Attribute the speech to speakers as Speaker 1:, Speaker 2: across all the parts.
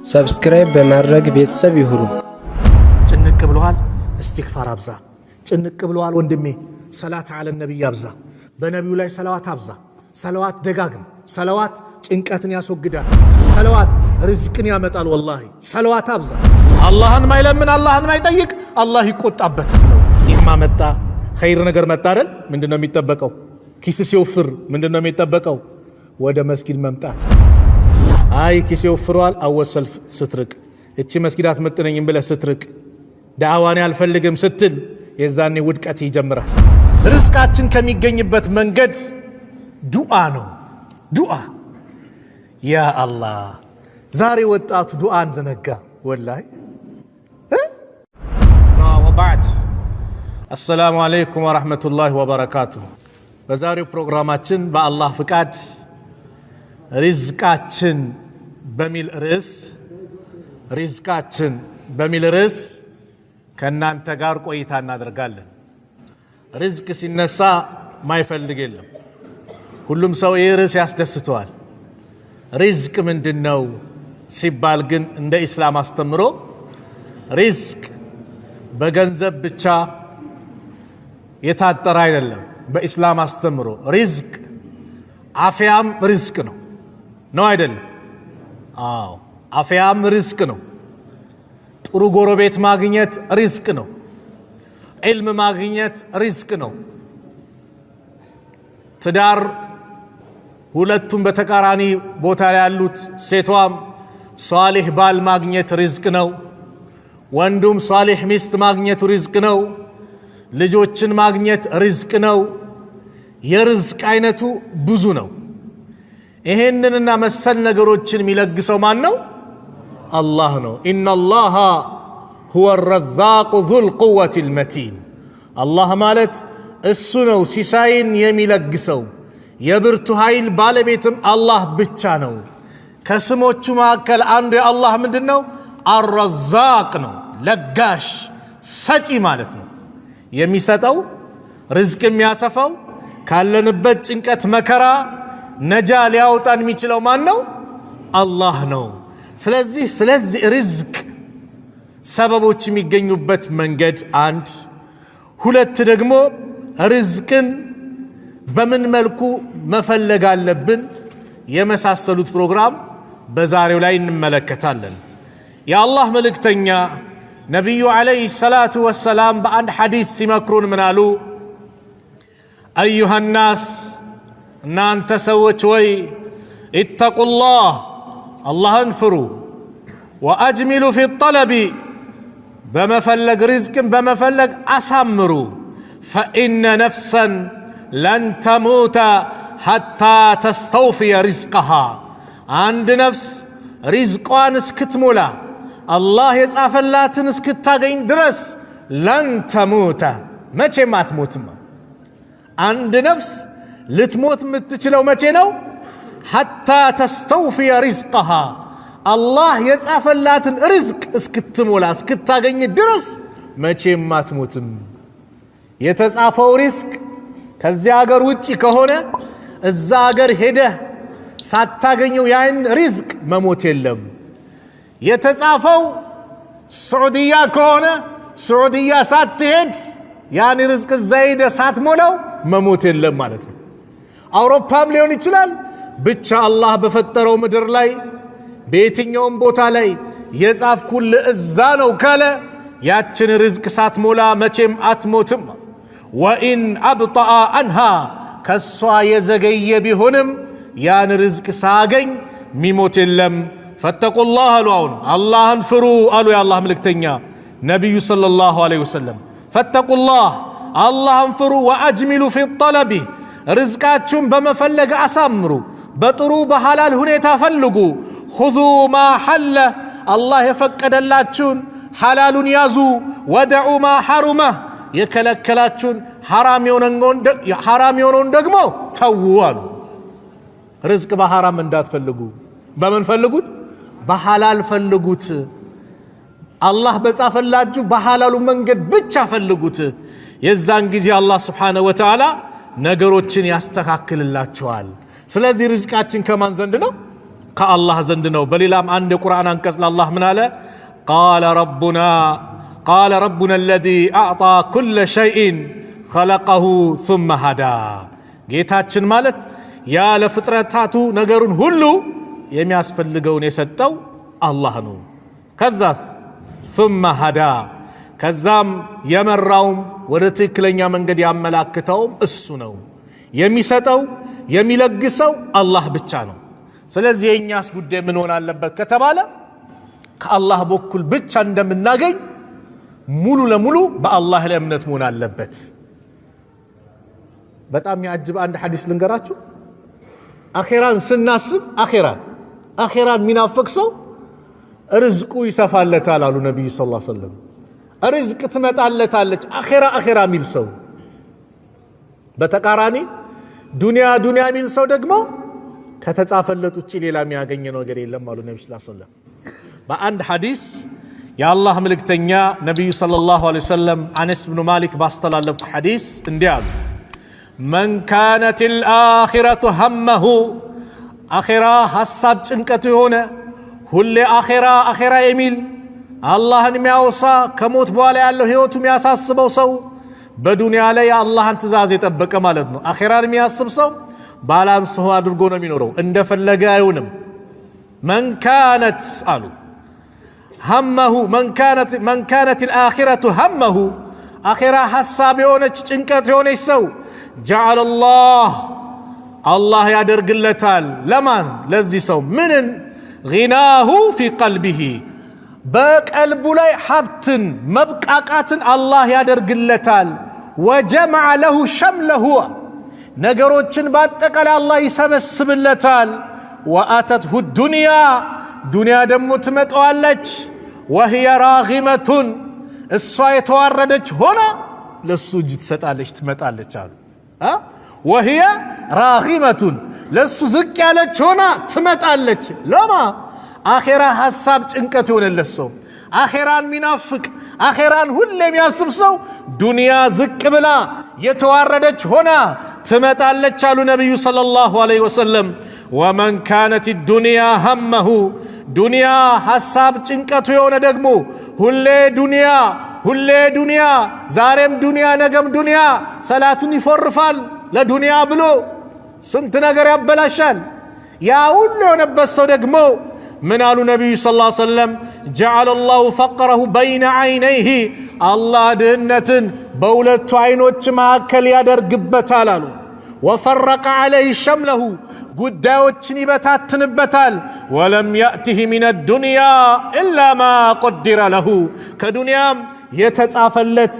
Speaker 1: Subscribe በማድረግ ቤተሰብ ይሁኑ።
Speaker 2: ጭንቅ ብሎሃል፣ እስትግፋር አብዛ። ጭንቅ ብሎሃል ወንድሜ፣ ሰላት አለ ነቢይ አብዛ። በነቢዩ ላይ ሰለዋት አብዛ። ሰለዋት ደጋግም። ሰለዋት ጭንቀትን ያስወግዳል። ሰለዋት ርዝቅን ያመጣል። ወላሂ ሰለዋት አብዛ። አላህን ማይለምን፣ አላህን ማይጠይቅ አላህ ይቆጣበታል ነው። ኒዕማ መጣ፣ ኸይር ነገር መጣ አይደል? ምንድን ነው የሚጠበቀው? ኪስ ሲወፍር ምንድን ነው የሚጠበቀው? ወደ መስጊድ መምጣት። አይ ኪሴ ወፍሯል፣ አወል ሰልፍ ስትርቅ፣ እቺ መስጊድ አትመጥነኝም ብለህ ስትርቅ፣ ዳዕዋኔ አልፈልግም ስትል የዛኔ ውድቀት ይጀምራል። ርዝቃችን ከሚገኝበት መንገድ ዱዓ ነው። ዱዓ፣ ያ አላህ። ዛሬ ወጣቱ ዱዓን ዘነጋ። ወላሂ። ወባዕድ፣ አሰላሙ አለይኩም ወረሕመቱላሂ ወበረካቱሁ። በዛሬው ፕሮግራማችን በአላህ ፍቃድ ሪዝቃችን በሚል ርዕስ፣ ሪዝቃችን በሚል ርዕስ ከእናንተ ጋር ቆይታ እናደርጋለን። ሪዝቅ ሲነሳ ማይፈልግ የለም። ሁሉም ሰው ይህ ርዕስ ያስደስተዋል። ሪዝቅ ምንድን ነው ሲባል ግን እንደ ኢስላም አስተምሮ ሪዝቅ በገንዘብ ብቻ የታጠረ አይደለም። በኢስላም አስተምሮ ሪዝቅ አፍያም ሪዝቅ ነው። ነው አይደለም? አዎ፣ አፍያም ሪዝቅ ነው። ጥሩ ጎረቤት ማግኘት ሪዝቅ ነው። ዒልም ማግኘት ሪዝቅ ነው። ትዳር፣ ሁለቱም በተቃራኒ ቦታ ላይ ያሉት፣ ሴቷም ሷሊህ ባል ማግኘት ሪዝቅ ነው። ወንዱም ሷሊህ ሚስት ማግኘቱ ሪዝቅ ነው። ልጆችን ማግኘት ሪዝቅ ነው። የሪዝቅ አይነቱ ብዙ ነው። ይሄንንና መሰል ነገሮችን የሚለግሰው ማን ነው? አላህ ነው። إن الله هو الرزاق ذو القوة المتين። አላህ ማለት እሱ ነው ሲሳይን የሚለግሰው፣ የብርቱ ኃይል ባለቤትም አላህ ብቻ ነው። ከስሞቹ መካከል አንዱ የአላህ ምንድን ነው? አረዛቅ ነው። ለጋሽ፣ ሰጪ ማለት ነው። የሚሰጠው፣ ርዝቅ የሚያሰፋው፣ ካለንበት ጭንቀት መከራ ነጃ ሊያወጣን የሚችለው ማን ነው? አላህ ነው። ስለዚህ ርዝቅ ሰበቦች የሚገኙበት መንገድ አንድ፣ ሁለት ደግሞ ርዝቅን በምን መልኩ መፈለግ አለብን የመሳሰሉት ፕሮግራም በዛሬው ላይ እንመለከታለን። የአላህ መልእክተኛ ነቢዩ ዓለይሂ ሰላቱ ወሰላም በአንድ ሐዲስ ሲመክሩን ምን አሉ? أيها الناس፣ እናንተ ሰዎች ወይ፣ اتقوا الله፣ አላህን ፍሩ፣ وأجملوا في الطلب፣ በመፈለግ፣ ሪዝቅን በመፈለግ አሳምሩ፣ فإن نفسا لن تموت حتى تستوفي رزقها። አንድ ነፍስ ሪዝቋን እስክትሞላ፣ አላህ የጻፈላትን እስክታገኝ ድረስ لن تموت፣ መቼም አትሞትም። አንድ ነፍስ ልትሞት የምትችለው መቼ ነው? حتى تستوفي رزقها፣ አላህ የጻፈላትን ሪዝቅ እስክትሞላ፣ እስክታገኝ ድረስ መቼም አትሞትም። የተጻፈው ሪዝቅ ከዚያ ሀገር ውጭ ከሆነ እዛ ሀገር ሄደህ ሳታገኘው ያን ሪዝቅ መሞት የለም። የተጻፈው ስዑድያ ከሆነ ስዑድያ ሳትሄድ ያን ሪዝቅ እዛ ሄደህ ሳትሞላው መሞት የለም ማለት ነው። አውሮፓም ሊሆን ይችላል። ብቻ አላህ በፈጠረው ምድር ላይ በየትኛውም ቦታ ላይ የጻፍኩልህ እዛ ነው ካለ ያችን ሪዝቅ ሳትሞላ መቼም አትሞትም። وإن أبطأ عنها፣ ከሷ የዘገየ ቢሆንም ያን ርዝቅ ሳገኝ ሚሞት የለም። فاتقوا الله አሉ። አሁን አላህን ፍሩ አሉ የአላህ መልእክተኛ ነቢዩ ሰለላሁ ዐለይሂ ወሰለም። فاتقوا الله፣ አላህን ፍሩ፣ وأجملوا في الطلب፣ ርዝቃችሁን በመፈለግ አሳምሩ፣ በጥሩ በሐላል ሁኔታ ፈልጉ። خذوا ما حل፣ አላህ የፈቀደላችሁን ሐላሉን ያዙ። ودعوا ما حرم፣ የከለከላችሁን ሐራም የሆነውን ደግሞ ተዉ አሉ። ርዝቅ በሐራም እንዳትፈልጉ። በምን ፈልጉት? በሐላል ፈልጉት። አላህ በጻፈላችሁ በሐላሉ መንገድ ብቻ ፈልጉት። የዛን ጊዜ አላህ ስብሓነሁ ወተዓላ ነገሮችን ያስተካክልላችኋል። ስለዚህ ርዝቃችን ከማን ዘንድ ነው? ከአላህ ዘንድ ነው። በሌላም አንድ የቁርአን አንቀጽ ለአላህ ምን አለ? ቃለ ረቡና ቃለ ረቡና አለዚ አዕጣ ኩለ ሸይእን ኸለቀሁ ሱመ ሀዳ። ጌታችን ማለት ያ ለፍጥረታቱ ነገሩን ሁሉ የሚያስፈልገውን የሰጠው አላህ ነው። ከዛስ ሱመ ሀዳ፣ ከዛም የመራውም ወደ ትክክለኛ መንገድ ያመላክተውም እሱ ነው። የሚሰጠው የሚለግሰው አላህ ብቻ ነው። ስለዚህ የእኛስ ጉዳይ ምን ሆን አለበት ከተባለ ከአላህ በኩል ብቻ እንደምናገኝ ሙሉ ለሙሉ በአላህ ላይ እምነት መሆን አለበት። በጣም የሚያጅብ አንድ ሐዲስ ልንገራችሁ። አኼራን ስናስብ አኼራን የሚናፍቅ ሰው ርዝቁ ይሰፋለታል አሉ ነቢዩ صلى الله عليه وسلم። ርዝቅ ትመጣለታለች አኼራ አኼራ የሚል ሰው። በተቃራኒ ዱንያ ዱንያ የሚል ሰው ደግሞ ከተጻፈለት ውጭ ሌላ የሚያገኘ ነገር የለም አሉ ነቢዩ صلى الله عليه وسلم። በአንድ ሐዲስ የአላህ መልእክተኛ ነቢዩ صلى الله عليه وسلم አነስ ብኑ ማሊክ ባስተላለፉት ሐዲስ እንዲህ አሉ፣ من كانت الآخرة همه፣ አኼራ ሐሳብ ጭንቀቱ የሆነ ሁሌ አኼራ አኼራ የሚል አላህን የሚያወሳ ከሞት በኋላ ያለው ህይወቱ የሚያሳስበው ሰው በዱንያ ላይ የአላህን ትእዛዝ የጠበቀ ማለት ነው። አኼራን የሚያስብ ሰው balance አድርጎ ነው የሚኖረው፣ እንደፈለገ አይሆንም። من كانت አሉ همه من كانت الآخرة همه፣ አኼራ ሐሳብ የሆነች ጭንቀት የሆነች ሰው جعل الله አላህ ያደርግለታል። ለማን? ለዚህ ሰው ምንን? غناه في قلبه በቀልቡ ላይ ሀብትን መብቃቃትን አላህ ያደርግለታል። وجمع له شمله ነገሮችን በአጠቃላይ አላህ ይሰበስብለታል። وأتته الدنيا ዱንያ ደግሞ ትመጣዋለች። وهي راغمة እሷ የተዋረደች ሆና ለሱ እጅ ትሰጣለች ትመጣለች አሉ። وهي راغمة ለሱ ዝቅ ያለች ሆና ትመጣለች። ለማ አኼራ ሐሳብ ጭንቀት የሆነለት ሰው፣ አኼራን ሚናፍቅ፣ አኼራን ሁሌ የሚያስብ ሰው ዱንያ ዝቅ ብላ የተዋረደች ሆና ትመጣለች አሉ ነቢዩ صلى الله عليه وسلم። ومن كانت الدنيا همه ዱንያ ሐሳብ ጭንቀቱ የሆነ ደግሞ ሁሌ ዱንያ ሁሌ ዱንያ፣ ዛሬም ዱንያ ነገም ዱንያ፣ ሰላቱን ይፎርፋል ለዱንያ ብሎ ስንት ነገር ያበላሻል። ያ ሁሉ የሆነበት ሰው ደግሞ ምን አሉ ነቢዩ صلى الله عليه وسلم? جعل الله فقره بين عينيه አላህ ድህነትን በሁለቱ አይኖች መካከል ያደርግበታል አሉ። وفرق عليه شمله ጉዳዮችን ይበታትንበታል። ولم يأته من الدنيا إلا ما قدر له ከዱንያም የተጻፈለት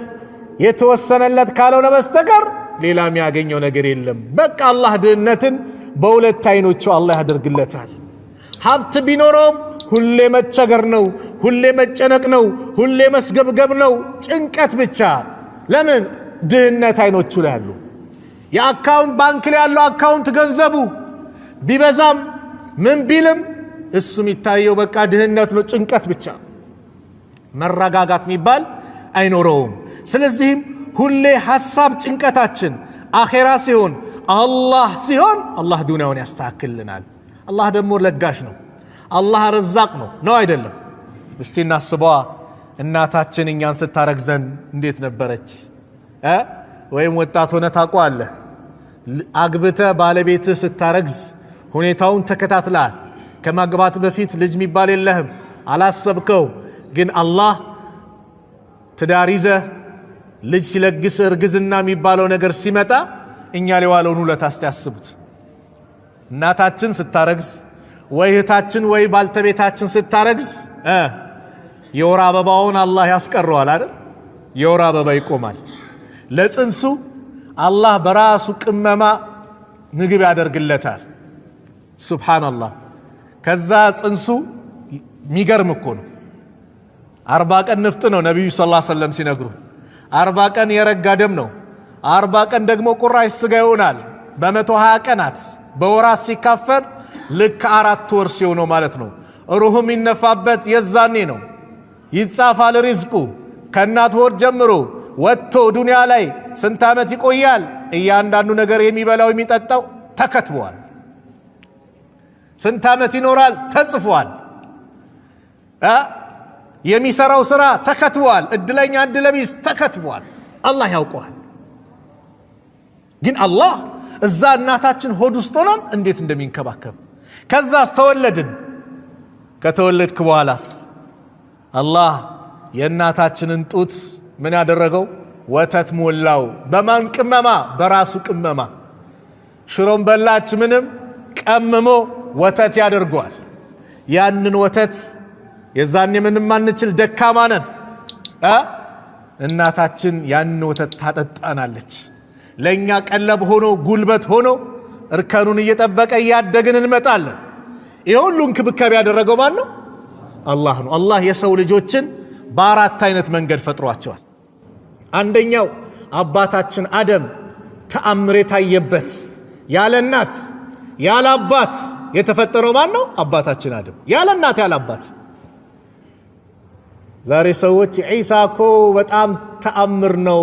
Speaker 2: የተወሰነለት ካልሆነ በስተቀር ሌላ የሚያገኘው ነገር የለም። በቃ አላህ ድህነትን በሁለት አይኖቹ አላህ ያደርግለታል። ሀብት ቢኖረውም ሁሌ መቸገር ነው፣ ሁሌ መጨነቅ ነው፣ ሁሌ መስገብገብ ነው፣ ጭንቀት ብቻ። ለምን? ድህነት አይኖቹ ላይ ያሉ። የ account ባንክ ላይ ያለው account ገንዘቡ ቢበዛም ምን ቢልም እሱ የሚታየው በቃ ድህነት ነው፣ ጭንቀት ብቻ። መረጋጋት የሚባል አይኖረውም። ስለዚህም ሁሌ ሐሳብ ጭንቀታችን አኼራ ሲሆን አላህ ሲሆን አላህ ዱንያውን ያስተካክልናል። አላህ ደግሞ ለጋሽ ነው። አላህ ረዛቅ ነው። ነው አይደለም? እስቲ እናስበዋ። እናታችን እኛን ስታረግዘን እንዴት ነበረች? ወይም ወጣት ሆነ ታውቀዋለህ። አግብተህ ባለቤትህ ስታረግዝ ሁኔታውን ተከታትለሃል። ከማግባት በፊት ልጅ የሚባል የለህም፣ አላሰብከው። ግን አላህ ትዳር ይዘህ ልጅ ሲለግስ እርግዝና የሚባለው ነገር ሲመጣ እኛ ላይ የዋለውን ውለታ እስቲ ያስቡት። እናታችን ስታረግዝ ወይ እህታችን ወይ ባልተቤታችን ስታረግዝ የወር አበባውን አላህ ያስቀረዋል አይደል? የወር አበባ ይቆማል። ለጽንሱ አላህ በራሱ ቅመማ ምግብ ያደርግለታል። ሱብሓነላህ። ከዛ ጽንሱ የሚገርም እኮ ነው። 40 ቀን ንፍጥ ነው ነቢዩ ሰለላሁ ዐለይሂ ወሰለም ሲነግሩ፣ 40 ቀን የረጋ ደም ነው። 40 ቀን ደግሞ ቁራሽ ስጋ ይሆናል። በ120 ቀናት በወራት ሲካፈል ልክ 4 ወር ሲሆነው ማለት ነው። ሩህ የሚነፋበት የዛኔ ነው። ይጻፋል ሪዝቁ ከእናት ወር ጀምሮ ወጥቶ ዱንያ ላይ ስንት ዓመት ይቆያል። እያንዳንዱ ነገር የሚበላው የሚጠጣው ተከትቧል። ስንት ዓመት ይኖራል ተጽፏል። የሚሰራው ስራ ተከትቧል። እድለኛ እድለቢስ ተከትቧል። አላህ ያውቀዋል። ግን አላህ እዛ እናታችን ሆድ ውስጥ ሆነን እንዴት እንደሚንከባከብ፣ ከዛስ ተወለድን። ከተወለድክ በኋላስ አላህ የእናታችንን ጡት ምን ያደረገው? ወተት ሞላው። በማን ቅመማ? በራሱ ቅመማ። ሽሮም በላች ምንም ቀምሞ ወተት ያደርገዋል። ያንን ወተት የዛኔ ምንም አንችል ደካማ ነን። እናታችን ያንን ወተት ታጠጣናለች። ለእኛ ቀለብ ሆኖ ጉልበት ሆኖ እርከኑን እየጠበቀ እያደግን እንመጣለን። ይህ ሁሉ እንክብካቤ ያደረገው ማን ነው? አላህ ነው። አላህ የሰው ልጆችን በአራት አይነት መንገድ ፈጥሯቸዋል። አንደኛው አባታችን አደም ተአምር የታየበት ያለ እናት ያለ አባት የተፈጠረው ማን ነው? አባታችን አደም ያለ እናት ያለ አባት። ዛሬ ሰዎች ዒሳ እኮ በጣም ተአምር ነው፣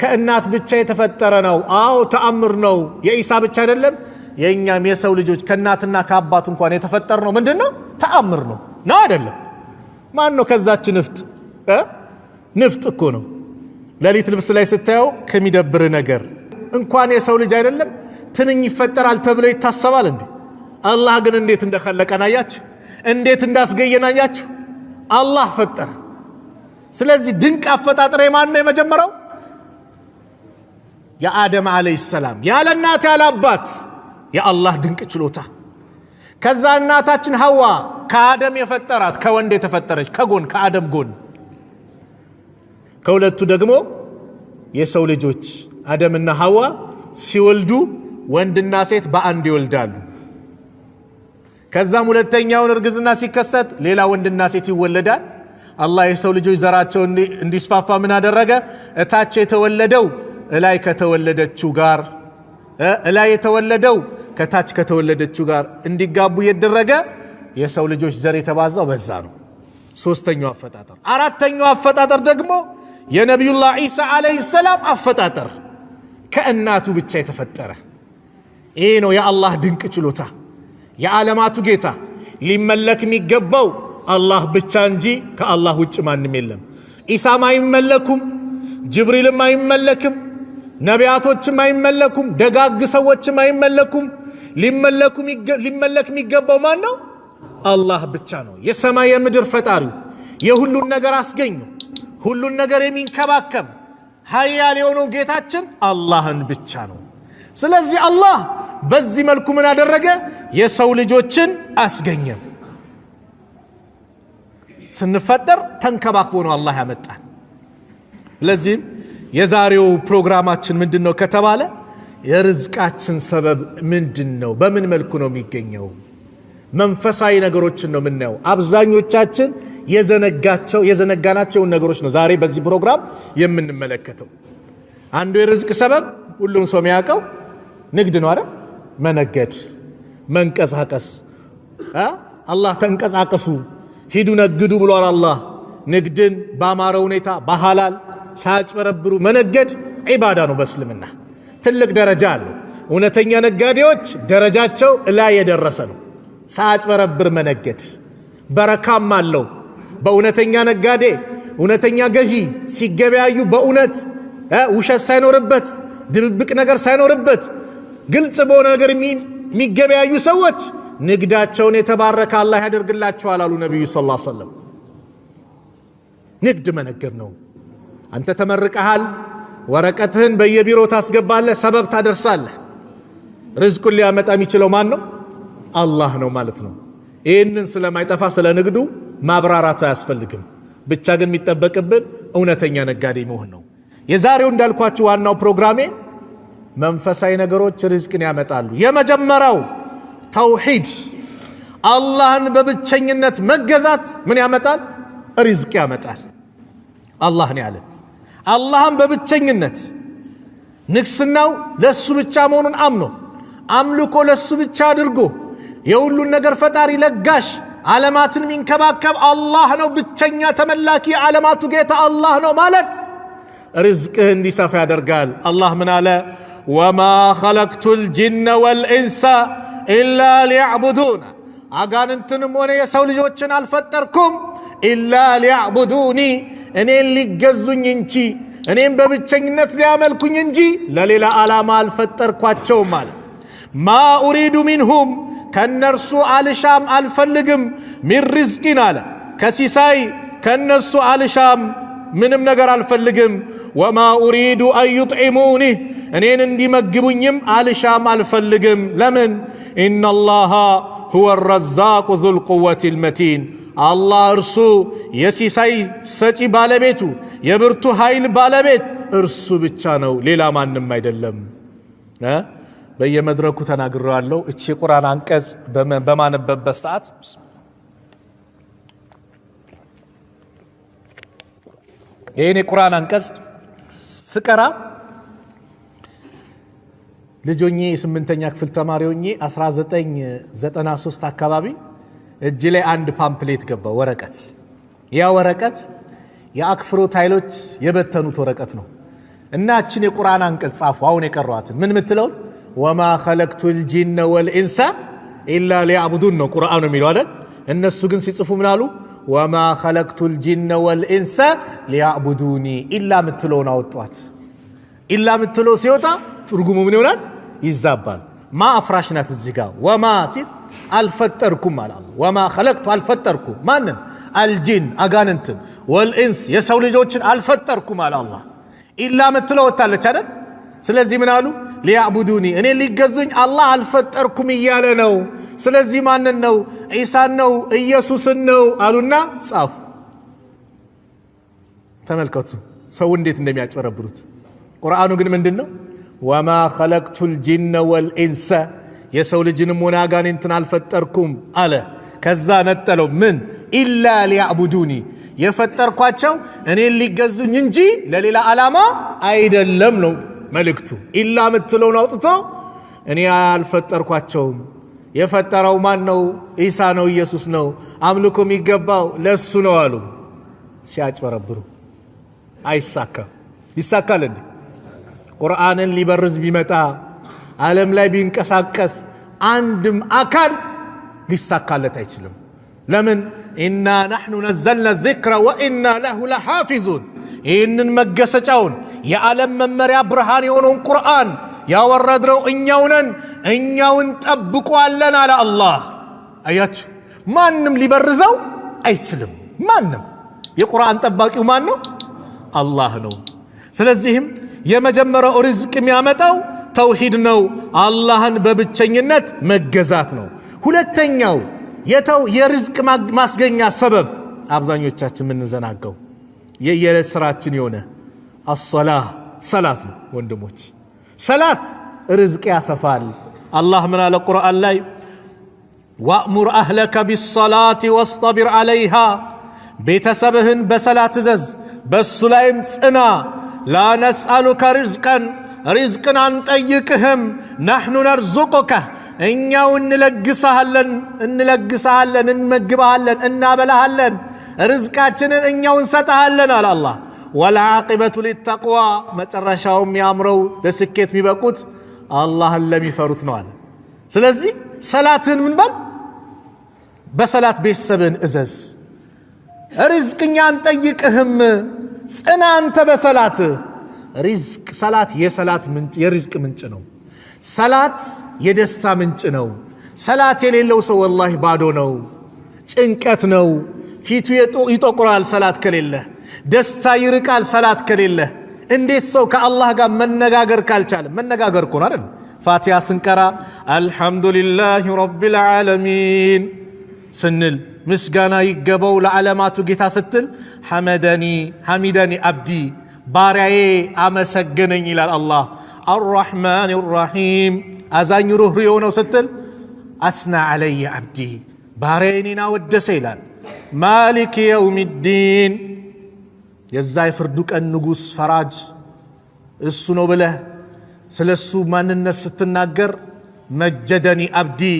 Speaker 2: ከእናት ብቻ የተፈጠረ ነው። አዎ ተአምር ነው። የዒሳ ብቻ አይደለም፣ የእኛም የሰው ልጆች ከእናትና ከአባት እንኳን የተፈጠር ነው ምንድን ነው? ተአምር ነው። ነው አይደለም? ማን ነው ከዛች ንፍጥ? ንፍጥ እኮ ነው። ሌሊት ልብስ ላይ ስታየው ከሚደብር ነገር እንኳን የሰው ልጅ አይደለም ትንኝ ይፈጠራል ተብሎ ይታሰባል እንዴ? አላህ ግን እንዴት እንደኸለቀን አያችሁ? እንዴት እንዳስገየን አያችሁ? አላህ ፈጠረ። ስለዚህ ድንቅ አፈጣጠር የማን ነው የመጀመሪያው? የአደም ዓለይሂ ሰላም ያለ እናት ያለ አባት የአላህ ድንቅ ችሎታ። ከዛ እናታችን ሐዋ ከአደም የፈጠራት ከወንድ የተፈጠረች ከጎን ከአደም ጎን፣ ከሁለቱ ደግሞ የሰው ልጆች አደምና ሐዋ ሲወልዱ ወንድና ሴት በአንድ ይወልዳሉ። ከዛም ሁለተኛውን እርግዝና ሲከሰት ሌላ ወንድና ሴት ይወለዳል። አላህ የሰው ልጆች ዘራቸው እንዲስፋፋ ምን አደረገ? እታች የተወለደው እላይ ከተወለደችው ጋር፣ እላይ የተወለደው ከታች ከተወለደችው ጋር እንዲጋቡ እየደረገ የሰው ልጆች ዘር የተባዛው በዛ ነው። ሶስተኛው አፈጣጠር። አራተኛው አፈጣጠር ደግሞ የነቢዩላህ ዒሳ ዓለይሂ ሰላም አፈጣጠር ከእናቱ ብቻ የተፈጠረ። ይሄ ነው የአላህ ድንቅ ችሎታ። የዓለማቱ ጌታ ሊመለክ የሚገባው አላህ ብቻ እንጂ ከአላህ ውጭ ማንም የለም። ኢሳም አይመለኩም፣ ጅብሪልም አይመለክም፣ ነቢያቶችም አይመለኩም፣ ደጋግ ሰዎችም አይመለኩም። ሊመለክ የሚገባው ማን ነው? አላህ ብቻ ነው። የሰማይ የምድር ፈጣሪው፣ የሁሉን ነገር አስገኙ፣ ሁሉን ነገር የሚንከባከብ ሀያል የሆነው ጌታችን አላህን ብቻ ነው። ስለዚህ አላህ በዚህ መልኩ ምን አደረገ? የሰው ልጆችን አስገኘም። ስንፈጠር ተንከባክቦ ነው አላህ ያመጣን። ስለዚህም የዛሬው ፕሮግራማችን ምንድን ነው ከተባለ የርዝቃችን ሰበብ ምንድን ነው? በምን መልኩ ነው የሚገኘው? መንፈሳዊ ነገሮችን ነው የምናየው። አብዛኞቻችን የዘነጋናቸውን ነገሮች ነው ዛሬ በዚህ ፕሮግራም የምንመለከተው። አንዱ የርዝቅ ሰበብ ሁሉም ሰው የሚያውቀው ንግድ ነው አይደል? መነገድ፣ መንቀሳቀስ። አላህ ተንቀሳቀሱ፣ ሂዱ ነግዱ ብሏል። አላህ ንግድን ባማረ ሁኔታ በሐላል ሳያጭበረብሩ መነገድ ዒባዳ ነው። በእስልምና ትልቅ ደረጃ አለው። እውነተኛ ነጋዴዎች ደረጃቸው እላይ የደረሰ ነው። ሳያጭበረብር መነገድ በረካም አለው። በእውነተኛ ነጋዴ እውነተኛ ገዢ ሲገበያዩ በእውነት ውሸት ሳይኖርበት ድብብቅ ነገር ሳይኖርበት ግልጽ በሆነ ነገር የሚገበያዩ ሰዎች ንግዳቸውን የተባረከ አላህ ያደርግላቸዋል አሉ ነቢዩ ሰለላሁ ዐለይሂ ወሰለም። ንግድ መነገድ ነው። አንተ ተመርቀሃል፣ ወረቀትህን በየቢሮ ታስገባለህ፣ ሰበብ ታደርሳለህ። ርዝቁን ሊያመጣ የሚችለው ማን ነው? አላህ ነው ማለት ነው። ይህንን ስለማይጠፋ ስለ ንግዱ ማብራራቱ አያስፈልግም። ብቻ ግን የሚጠበቅብን እውነተኛ ነጋዴ መሆን ነው። የዛሬው እንዳልኳችሁ ዋናው ፕሮግራሜ መንፈሳዊ ነገሮች ርዝቅን ያመጣሉ። የመጀመሪያው ተውሂድ፣ አላህን በብቸኝነት መገዛት ምን ያመጣል? ርዝቅ ያመጣል። አላህን ያለን አላህን በብቸኝነት ንግስናው ለሱ ብቻ መሆኑን አምኖ አምልኮ ለሱ ብቻ አድርጎ የሁሉን ነገር ፈጣሪ ለጋሽ ዓለማትን የሚንከባከብ አላህ ነው፣ ብቸኛ ተመላኪ የዓለማቱ ጌታ አላህ ነው ማለት ርዝቅህ እንዲሰፋ ያደርጋል። አላህ ምን አለ? ወማ ኸለቅቱ ልጅነ ወልኢንሳ إلا ليعبدون አጋንንትንም ሆነ የሰው ልጆችን አልፈጠርኩም إلا ليعبدوني እኔን ሊገዙኝ እንጂ እኔም በብቸኝነት ሊያመልኩኝ እንጂ ለሌላ ዓላማ አልፈጠርኳቸውም አለ። ما أريد منهم ከእነርሱ አልሻም አልፈልግም፣ من رزق አለ ከሲሳይ ከእነሱ አልሻም ምንም ነገር አልፈልግም። وما أريد أن يطعمون እኔን እንዲመግቡኝም አልሻም አልፈልግም። ለምን? إن الله هو الرزاق ذو القوة المتين አላህ እርሱ የሲሳይ ሰጪ ባለቤቱ የብርቱ ኃይል ባለቤት እርሱ ብቻ ነው፣ ሌላ ማንም አይደለም። በየመድረኩ ተናግሬዋለሁ። እቺ የቁርአን አንቀጽ በማነበበት ሰዓት ይህን የቁርአን አንቀጽ ስቀራ ልጅ ሆኜ የስምንተኛ ክፍል ተማሪ ሆኜ 1993 አካባቢ እጅ ላይ አንድ pamphlet ገባ፣ ወረቀት። ያ ወረቀት የአክፍሮት ኃይሎች የበተኑት ወረቀት ነው እና እችን የቁርአን አንቀጽ ጻፉ። አሁን የቀሯትን ምን ምትለውን وما خلقت الجن والإنس إلا ليعبدون ነው ቁርአኑ የሚለው አይደል? እነሱ ግን ሲጽፉ ምን አሉ? وما خلقت الجن والإنس ليعبدوني إلا ምትለውን አወጧት። إلا ምትለው ሲወጣ ትርጉሙ ምን ይሆናል? ይዛባል። ما አፍራሽ ናት እዚህ ጋር وما ሲል አልፈጠርኩም አለ አላህ። وما خلقت አልፈጠርኩም ማንን? الجن አጋንንትን፣ والإنس የሰው ልጆችን አልፈጠርኩም አለ አላህ። إلا ምትለው ወጥታለች አይደል? ስለዚህ ምን አሉ? ليعبدوني እኔ ሊገዙኝ አላህ አልፈጠርኩም እያለ ነው። ስለዚህ ማንን ነው? ዒሳን ነው ኢየሱስን ነው አሉና ጻፉ። ተመልከቱ ሰው እንዴት እንደሚያጭበረብሩት። ቁርአኑ ግን ምንድን ነው? وما خلقت الجن والإنس የሰው ልጅንም ሆነ አጋንንትን አልፈጠርኩም አለ። ከዛ ነጠለው ምን إلا ليعبدوني የፈጠርኳቸው እኔን ሊገዙኝ እንጂ ለሌላ ዓላማ አይደለም ነው መልእክቱ። إلا ምትለውን አውጥቶ እኔ አልፈጠርኳቸውም፣ የፈጠረው ማን ነው? ኢሳ ነው፣ ኢየሱስ ነው፣ አምልኮ የሚገባው ለሱ ነው አሉ። ሲያጭበረብሩ አይሳካም። ይሳካል እንዴ? ቁርአንን ሊበርዝ ቢመጣ ዓለም ላይ ቢንቀሳቀስ አንድም አካል ሊሳካለት አይችልም። ለምን? إنا نحن نزلنا الذكر وإنا له لحافظون። ይህንን መገሰጫውን የዓለም መመሪያ ብርሃን የሆነውን ቁርአን ያወረድነው እኛው ነን፣ እኛው እንጠብቀዋለን አለ አላህ። አያችሁ፣ ማንም ሊበርዘው አይችልም። ማንም። የቁርአን ጠባቂው ማን ነው? አላህ ነው። ስለዚህም የመጀመሪያው ሪዝቅ የሚያመጣው ተውሂድ ነው፣ አላህን በብቸኝነት መገዛት ነው። ሁለተኛው የሪዝቅ ማስገኛ ሰበብ አብዛኞቻችን የምንዘናገው የየዕለት ስራችን የሆነ አሶላህ ሰላት ነው። ወንድሞች ሰላት ርዝቅ ያሰፋል። አላህ ምን አለ ቁርአን ላይ? وأمر أهلك بالصلاة واصطبر عليها፣ ቤተሰብህን በሰላት እዘዝ፣ በሱ ላይም ጽና። لا نسألك رزقا፣ ሪዝቅን አንጠይቅህም። نحن نرزقك፣ እኛው እንለግስሃለን፣ እንለግስሃለን፣ እንመግብሃለን፣ እናበላሃለን፣ ርዝቃችንን እኛው እንሰጠሃለን አለ አላህ። والعاقبة للتقوى፣ መጨረሻው የሚያምረው ለስኬት የሚበቁት አላህን ለሚፈሩት ነው አለ። ስለዚህ ሰላትህን ምን በል፣ በሰላት ቤተሰብህን እዘዝ። ሪዝቅ እኛ አንጠይቅህም፣ ጽና አንተ በሰላት። ሪዝቅ ሰላት የሰላት ምንጭ የሪዝቅ ምንጭ ነው። ሰላት የደስታ ምንጭ ነው። ሰላት የሌለው ሰው ወላሂ ባዶ ነው፣ ጭንቀት ነው። ፊቱ ይጠቁራል ሰላት ከሌለ፣ ደስታ ይርቃል ሰላት ከሌለ። እንዴት ሰው ከአላህ ጋር መነጋገር ካልቻለ? መነጋገር እኮ ነው አይደል? ፋቲሃ ስንቀራ الحمد لله رب العالمين ስንል ምስጋና ይገባው ለዓለማቱ ጌታ ስትል حمدني حمدني عبدي ባሪያዬ አመሰገነኝ ይላል አላህ። الرحمن الرحيم አዛኝ ሩህሩህ የሆነው ስትል أثنى علي عبدي ባሪያዬ እኔን አወደሰ ይላል። مالك يوم الدين የዛ የፍርዱ ቀን ንጉሥ ፈራጅ እሱ ነው ብለህ ስለ እሱ ማንነት ስትናገር مجدني عبدي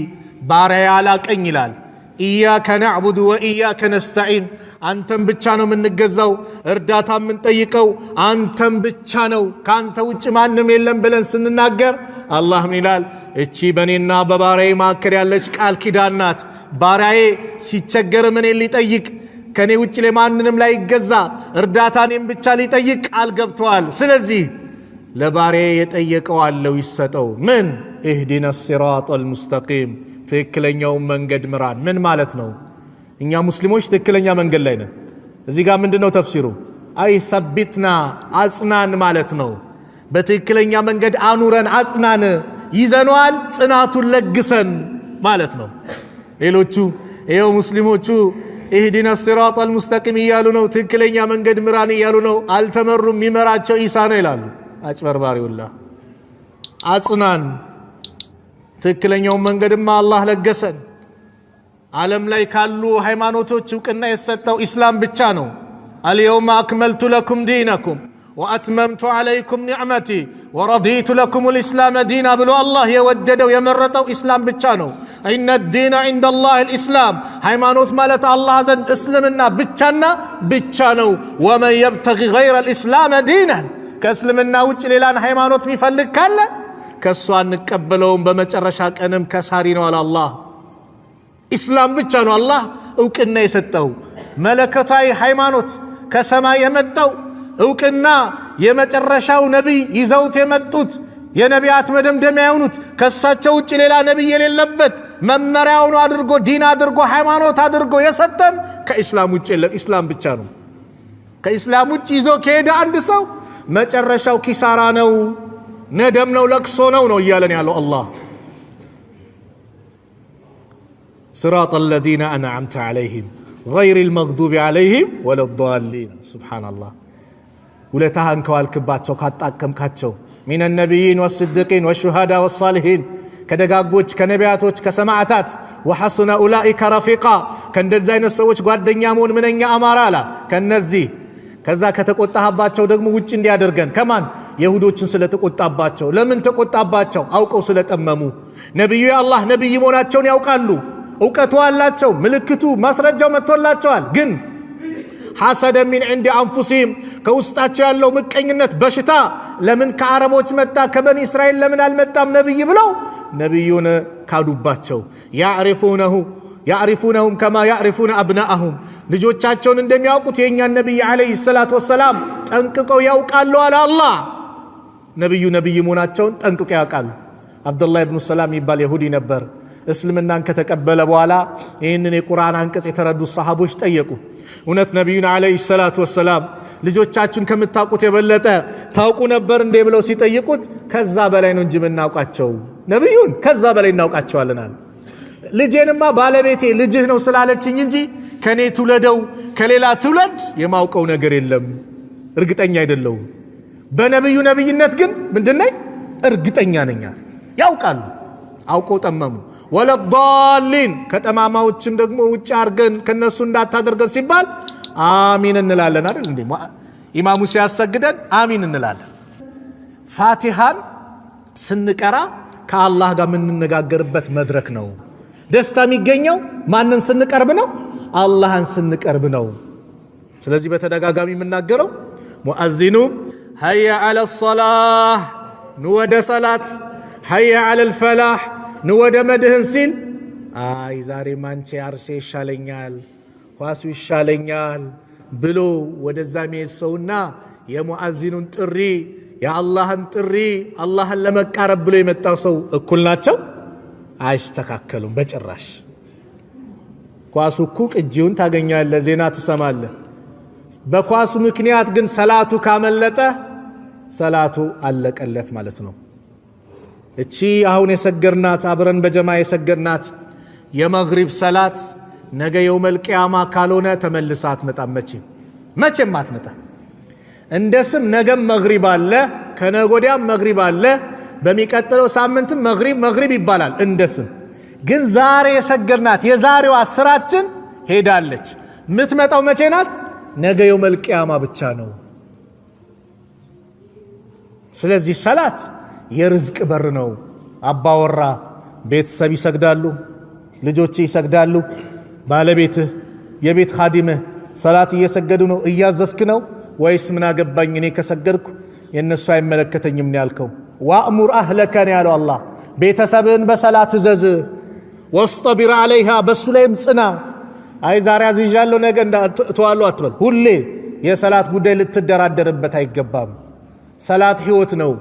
Speaker 2: ባሪያዬ አላቀኝ ይላል። إياك نعبد وإياك نستعين፣ አንተን ብቻ ነው የምንገዛው፣ እርዳታ የምንጠይቀው አንተን ብቻ ነው፣ ከአንተ ውጭ ማንም የለም ብለን ስንናገር አላህ ምን ይላል? እቺ በእኔና በባሪያዬ መካከል ያለች ቃል ኪዳን ናት። ባሪያዬ ሲቸገርም እኔን ሊጠይቅ፣ ከእኔ ውጭ ለማንንም ላይገዛ፣ እርዳታ እኔን ብቻ ሊጠይቅ ቃል ገብተዋል። ስለዚህ ለባሪያዬ የጠየቀው አለው ይሰጠው። ምን? اهدنا الصراط المستقيم፣ ትክክለኛውን መንገድ ምራን። ምን ማለት ነው? እኛ ሙስሊሞች ትክክለኛ መንገድ ላይ ነን። እዚህ ጋር ምንድን ነው ተፍሲሩ? أي ثبتنا፣ አጽናን ማለት ነው። በትክክለኛ መንገድ አኑረን፣ አጽናን፣ ይዘነዋል፣ ጽናቱን ለግሰን ማለት ነው። ሌሎቹ ይኸው ሙስሊሞቹ اهدنا الصراط المستقيم እያሉ ነው፣ ትክክለኛ መንገድ ምራን እያሉ ነው። አልተመሩም፣ የሚመራቸው ኢሳ ነው ይላሉ። አጭበርባሪውላ። አጽናን፣ ትክክለኛውን መንገድማ አላህ ለገሰን። ዓለም ላይ ካሉ ሃይማኖቶች እውቅና የሰጠው ኢስላም ብቻ ነው። اليوم أكملت لكم دينكم وأتممت عليكم نعمتي ورضيت لكم الإسلام دينا ብሎ አላህ የወደደው የመረጠው ኢስላም ብቻ ነው። إن الدين عند الله الإسلام፣ ሃይማኖት ማለት አላህ ዘንድ እስልምና ብቻና ብቻ ነው። ومن يبتغ غير الإسلام دينا፣ ከእስልምና ውጭ ሌላን ሃይማኖት የሚፈልግ ካለ ከእሱ አንቀበለውም፣ በመጨረሻ ቀንም ከሳሪ ነው አለ አላህ። ኢስላም ብቻ ነው አላህ እውቅና የሰጠው መለኮታዊ ሃይማኖት፣ ከሰማይ የመጣው እውቅና፣ የመጨረሻው ነቢይ ይዘውት የመጡት፣ የነቢያት መደምደሚያ የሆኑት፣ ከእሳቸው ውጭ ሌላ ነቢይ የሌለበት፣ መመሪያውን አድርጎ ዲን አድርጎ ሃይማኖት አድርጎ የሰጠን ከኢስላም ውጭ የለም። ኢስላም ብቻ ነው። ከኢስላም ውጭ ይዞ ከሄደ አንድ ሰው መጨረሻው ኪሳራ ነው፣ ነደም ነው፣ ለቅሶ ነው ነው እያለን ያለው አላህ። صراط الذين أنعمت عليهم غير المغضوب عليهم ولا الضالين። سبحان الله። ውለታህን ከዋልክባቸው ካጣቀምካቸው من النبيين والصديقين والشهداء والصالحين፣ ከደጋጎች፣ ከነቢያቶች፣ ከሰማዕታት፣ وحسن أولئك رفيقا፣ ከእንደዚህ አይነት ሰዎች ጓደኛ መሆን ምንኛ አማራ አላ ከነዚህ። ከዛ ከተቆጣህባቸው ደግሞ ውጭ እንዲያደርገን። ከማን? የሁዶችን ስለተቆጣባቸው። ለምን ተቆጣባቸው? አውቀው ስለጠመሙ። ነቢዩ የአላህ ነቢይ መሆናቸውን ያውቃሉ፣ እውቀቱ አላቸው፣ ምልክቱ ማስረጃው መጥቶላቸዋል። ግን حسدا من عند أنفسهم፣ ከውስጣቸው ያለው ምቀኝነት በሽታ፣ ለምን ከአረቦች መጣ፣ ከበኒ እስራኤል ለምን አልመጣም ነቢይ ብለው ነቢዩን ካዱባቸው። يعرفونه يعرفونهم كما يعرفون أبناءهم፣ ልጆቻቸውን እንደሚያውቁት የእኛን ነቢይ عليه الصلاة والسلام ጠንቅቀው ያውቃሉ አለ አላህ። ነቢዩ ነቢይ መሆናቸውን ጠንቅቀው ያውቃሉ። አብዱላህ ብኑ ሰላም የሚባል የሁዲ ነበር። እስልምናን ከተቀበለ በኋላ ይህንን የቁርአን አንቀጽ የተረዱ ሰሃቦች ጠየቁ። እውነት ነቢዩን ዓለይሂ ሰላቱ ወሰላም ልጆቻችሁን ከምታውቁት የበለጠ ታውቁ ነበር እንዴ ብለው ሲጠይቁት ከዛ በላይ ነው እንጂ የምናውቃቸው፣ ነቢዩን ከዛ በላይ እናውቃቸዋለናል። ልጄንማ ባለቤቴ ልጅህ ነው ስላለችኝ እንጂ ከኔ ትውለደው ከሌላ ትውለድ የማውቀው ነገር የለም፣ እርግጠኛ አይደለሁም። በነቢዩ ነቢይነት ግን ምንድነኝ እርግጠኛ ነኛ። ያውቃሉ፣ አውቀው ጠመሙ። ወለዳሊን፣ ከጠማማዎችም ደግሞ ውጭ አድርገን ከነሱ እንዳታደርገን ሲባል አሚን እንላለን አይደል እንዴ? ኢማሙ ሲያሰግደን አሚን እንላለን። ፋቲሃን ስንቀራ ከአላህ ጋር የምንነጋገርበት መድረክ ነው። ደስታ የሚገኘው ማንን ስንቀርብ ነው? አላህን ስንቀርብ ነው። ስለዚህ በተደጋጋሚ የምናገረው ሙአዚኑ ሀያ አለ ሰላህ፣ ኑ ወደ ሰላት፣ ሀያ አለ ልፈላህ፣ ኑ ወደ መድህን ሲል አይ ዛሬ ማንቼ አርሴ ይሻለኛል፣ ኳሱ ይሻለኛል ብሎ ወደዛ ሚሄድ ሰውና የሙአዚኑን ጥሪ፣ የአላህን ጥሪ፣ አላህን ለመቃረብ ብሎ የመጣው ሰው እኩል ናቸው? አይስተካከሉም በጭራሽ። ኳሱ እኮ ቅጂውን ታገኛለህ፣ ዜና ትሰማለህ። በኳሱ ምክንያት ግን ሰላቱ ካመለጠ ሰላቱ አለቀለት ማለት ነው። እቺ አሁን የሰገድናት፣ አብረን በጀማ የሰገድናት የመግሪብ ሰላት ነገ የውመል ቂያማ ካልሆነ ተመልሳ አትመጣም። መቼም መቼም አትመጣም። እንደ ስም ነገም መግሪብ አለ፣ ከነጎዲያም መግሪብ አለ፣ በሚቀጥለው ሳምንትም መግሪብ መግሪብ ይባላል እንደ ስም። ግን ዛሬ የሰገድናት የዛሬዋ ስራችን ሄዳለች። የምትመጣው መቼ ናት? ነገ የውመል ቂያማ ብቻ ነው። ስለዚህ ሰላት የርዝቅ በር ነው። አባወራ ቤተሰብ ይሰግዳሉ፣ ልጆች ይሰግዳሉ። ባለቤትህ፣ የቤት ኻዲምህ ሰላት እየሰገዱ ነው እያዘዝክ ነው ወይስ ምን አገባኝ እኔ ከሰገድኩ የእነሱ አይመለከተኝም ነው ያልከው? وأمر أهلك ነው ያለው አላህ። ቤተሰብህን በሰላት እዘዝ። واصطبر عليها በሱ ላይም ጽና። አይ ዛሬ አዝዣለሁ ነገ እተዋለሁ አትበል። ሁሌ የሰላት ጉዳይ ልትደራደርበት አይገባም። ሰላት ህይወት ነው።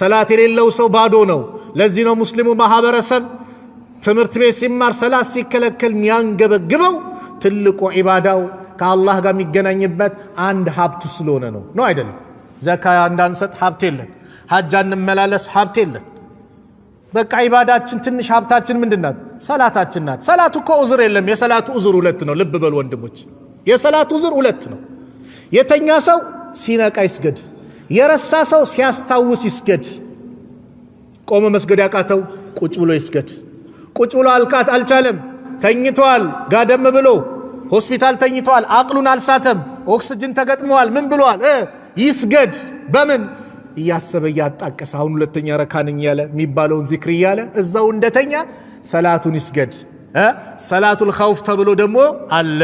Speaker 2: ሰላት የሌለው ሰው ባዶ ነው። ለዚህ ነው ሙስሊሙ ማህበረሰብ ትምህርት ቤት ሲማር ሰላት ሲከለከል የሚያንገበግበው ትልቁ ዒባዳው ከአላህ ጋር የሚገናኝበት አንድ ሀብቱ ስለሆነ ነው። ነው አይደለም? ዘካ እንዳንሰጥ ሀብት የለን፣ ሀጅ አንመላለስ ሀብት የለን። በቃ ዒባዳችን ትንሽ ሀብታችን ምንድን ናት? ሰላታችን ናት። ሰላቱ እኮ ዑዝር የለም። የሰላቱ ዑዝር ሁለት ነው። ልብ በሉ ወንድሞች፣ የሰላቱ ዑዝር ሁለት ነው። የተኛ ሰው ሲነቃ ይስገድ፣ የረሳ ሰው ሲያስታውስ ይስገድ። ቆመ መስገድ ያቃተው ቁጭ ብሎ ይስገድ። ቁጭ ብሎ አልቃት አልቻለም፣ ተኝቷል፣ ጋደም ብሎ ሆስፒታል ተኝቷል፣ አቅሉን አልሳተም፣ ኦክስጅን ተገጥመዋል፣ ምን ብሏል? ይስገድ። በምን እያሰበ እያጣቀሰ አሁን ሁለተኛ ረካ ነኝ እያለ የሚባለውን ዚክር እያለ እዛው እንደተኛ ሰላቱን ይስገድ። صلاة الخوف ተብሎ ደግሞ አለ።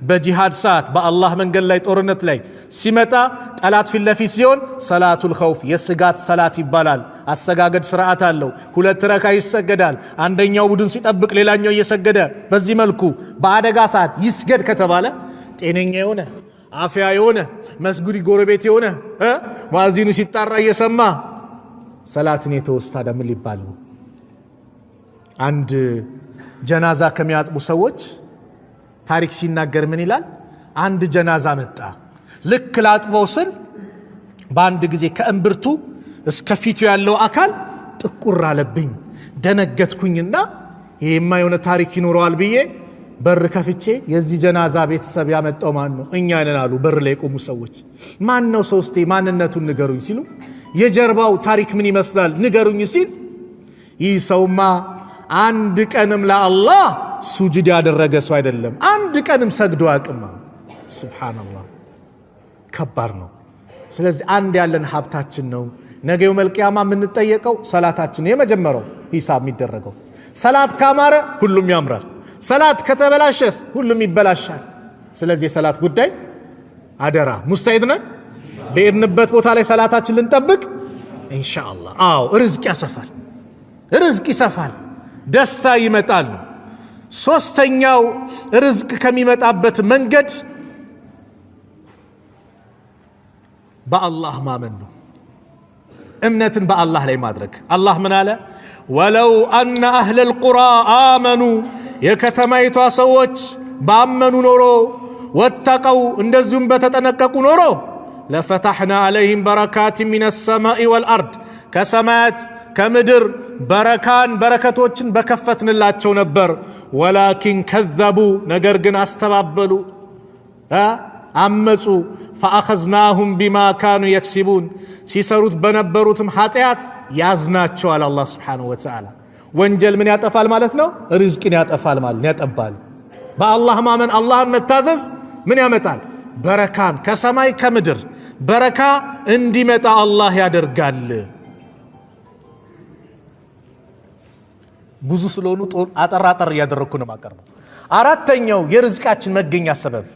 Speaker 2: በጂሃድ ሰዓት በአላህ መንገድ ላይ ጦርነት ላይ ሲመጣ ጠላት ፊት ለፊት ሲሆን صلاة الخوف የስጋት ሰላት ይባላል። አሰጋገድ ስርዓት አለው። ሁለት ረካ ይሰገዳል። አንደኛው ቡድን ሲጠብቅ ሌላኛው እየሰገደ በዚህ መልኩ በአደጋ ሰዓት ይስገድ ከተባለ ጤነኛ የሆነ አፍያ የሆነ መስጊድ ጎረቤት የሆነ ሙአዚኑ ሲጣራ እየሰማ ሰላትን የተወስ ታዲያ ምን ሊባል ነው? አንድ ጀናዛ ከሚያጥቡ ሰዎች ታሪክ ሲናገር ምን ይላል? አንድ ጀናዛ መጣ። ልክ ላጥበው ስል በአንድ ጊዜ ከእምብርቱ እስከ ፊቱ ያለው አካል ጥቁር አለብኝ። ደነገጥኩኝና ይሄማ የሆነ ታሪክ ይኖረዋል ብዬ በር ከፍቼ የዚህ ጀናዛ ቤተሰብ ያመጣው ማን ነው? እኛ ነን አሉ በር ላይ የቆሙ ሰዎች። ማን ነው ሰው? እስቲ ማንነቱን ንገሩኝ ሲሉ የጀርባው ታሪክ ምን ይመስላል ንገሩኝ ሲል ይህ ሰውማ አንድ ቀንም ለአላህ ሱጁድ ያደረገ ሰው አይደለም፣ አንድ ቀንም ሰግዶ አያውቅም። ሱብሃነላህ፣ ከባድ ነው። ስለዚህ አንድ ያለን ሀብታችን ነው። ነገ የውመል ቂያማ የምንጠየቀው ሰላታችን የመጀመሪያው ሂሳብ የሚደረገው። ሰላት ካማረ ሁሉም ያምራል። ሰላት ከተበላሸስ ሁሉም ይበላሻል። ስለዚህ የሰላት ጉዳይ አደራ ሙስተዒድ ነን። በሄድንበት ቦታ ላይ ሰላታችን ልንጠብቅ ኢንሻአላህ። አዎ ርዝቅ ያሰፋል፣ ርዝቅ ይሰፋል፣ ደስታ ይመጣል። ሶስተኛው ርዝቅ ከሚመጣበት መንገድ በአላህ ማመን ነው። እምነትን በአላህ ላይ ማድረግ። አላህ ምን አለ? ወለው አነ አህለል ቁራ አመኑ፣ የከተማይቷ ሰዎች ባመኑ ኖሮ፣ ወተቀው እንደዚሁም በተጠነቀቁ ኖሮ፣ ለፈታሕና አለይህም በረካት ሚነ ሰማኢ ወልአርድ፣ ከሰማያት ከምድር በረካን በረከቶችን በከፈትንላቸው ነበር። ወላኪን ከዘቡ፣ ነገር ግን አስተባበሉ፣ አመፁ። ፈአኸዝናሁም ቢማ ካኑ የክሲቡን፣ ሲሰሩት በነበሩትም ኃጢአት ያዝናቸዋል። አላህ ስብሓነሁ ወተዓላ ወንጀል ምን ያጠፋል ማለት ነው? ርዝቅን ያጠፋል ማለት ነው፣ ያጠባል። በአላህ ማመን አላህን መታዘዝ ምን ያመጣል? በረካን ከሰማይ ከምድር በረካ እንዲመጣ አላህ ያደርጋል። ብዙ ስለሆኑ አጠር አጠር እያደረግኩ ነው የማቀርበው። አራተኛው የርዝቃችን መገኛ ሰበብ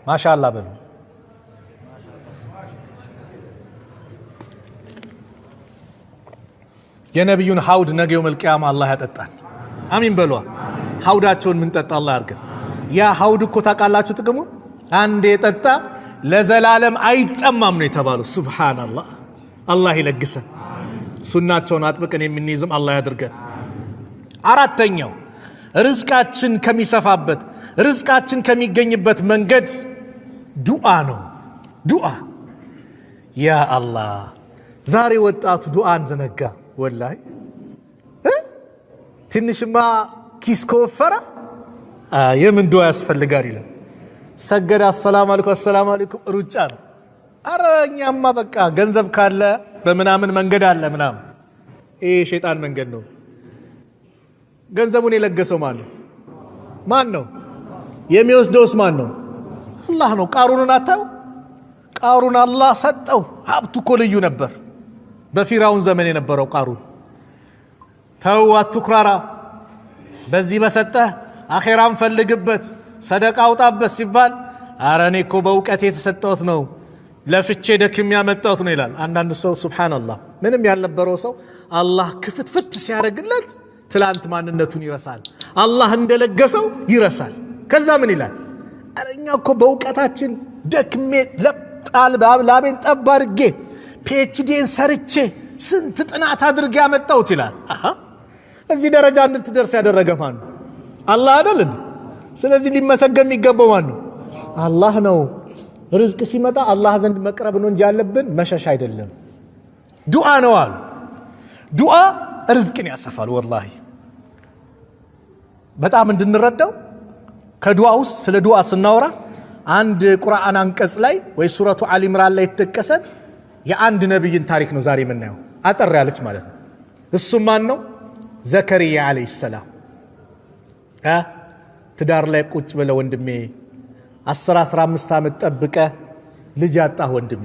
Speaker 2: ማሻአላ በሉ። የነቢዩን ሐውድ ነገ የውመል ቂያማ አላህ ያጠጣን። አሚን በሏ። ሐውዳቸውን ምንጠጣ አላህ ያድርገን። ያ ሐውድ እኮ ታውቃላችሁ ጥቅሙ፣ አንድ የጠጣ ለዘላለም አይጠማም ነው የተባለው። ሱብሃነላህ፣ አላህ ይለግሰን። ሱናቸውን አጥብቀን የምንይዝም አላህ ያድርገን። አራተኛው ርዝቃችን ከሚሰፋበት ርዝቃችን ከሚገኝበት መንገድ ዱዓ ነው። ዱዓ ያ አላህ። ዛሬ ወጣቱ ዱዓን ዘነጋ። ወላሂ ትንሽማ ኪስ ከወፈረ የምን ዱዓ ያስፈልጋል ይላል። ሰገደ፣ አሰላሙ አለይኩም አሰላሙ አለይኩም ሩጫ ነው። አረ እኛማ በቃ ገንዘብ ካለ በምናምን መንገድ አለ ምናምን። ይሄ ሸይጣን መንገድ ነው። ገንዘቡን የለገሰው ማን ነው? ማን ነው? የሚወስደውስ ማን ነው? አላህ ነው። ቃሩንን አታዩ? ቃሩን አላህ ሰጠው። ሀብቱ እኮ ልዩ ነበር። በፊራውን ዘመን የነበረው ቃሩን ተው አትኩራራ፣ በዚህ በሰጠህ አኼራን ፈልግበት፣ ሰደቃ አውጣበት ሲባል አረ እኔ እኮ በእውቀት የተሰጠሁት ነው፣ ለፍቼ ደክሜ ያመጣሁት ነው ይላል። አንዳንድ ሰው ሱብሓነላህ ምንም ያልነበረው ሰው አላህ ክፍትፍት ሲያደርግለት ትላንት ማንነቱን ይረሳል። አላህ እንደለገሰው ይረሳል። ከዛ ምን ይላል? አረ እኛ እኮ በእውቀታችን ደክሜ ለጣል ላቤን ጠብ አድርጌ PhD ን ሰርቼ ስንት ጥናት አድርጌ ያመጣሁት ይላል። አሃ እዚህ ደረጃ እንድትደርስ ያደረገ ማን ነው? አላህ አይደል እንዴ? ስለዚህ ሊመሰገን የሚገባው ማን ነው? አላህ ነው። ርዝቅ ሲመጣ አላህ ዘንድ መቅረብ ነው እንጂ ያለብን መሸሽ አይደለም። ዱዓ ነው አሉ። ዱዓ ርዝቅን ያሰፋል። ወላሂ በጣም እንድንረዳው ከዱዓ ውስጥ ስለ ዱዓ ስናወራ አንድ ቁርአን አንቀጽ ላይ ወይ ሱረቱ አሊ ኢምራን ላይ የተጠቀሰ የአንድ ነቢይን ታሪክ ነው ዛሬ የምናየው፣ አጠር ያለች ማለት ነው። እሱም ማን ነው? ዘከርያ ዓለይሂ ሰላም። ትዳር ላይ ቁጭ ብለ ወንድሜ 10 15 ዓመት ጠብቀ ልጅ ያጣህ ወንድሜ፣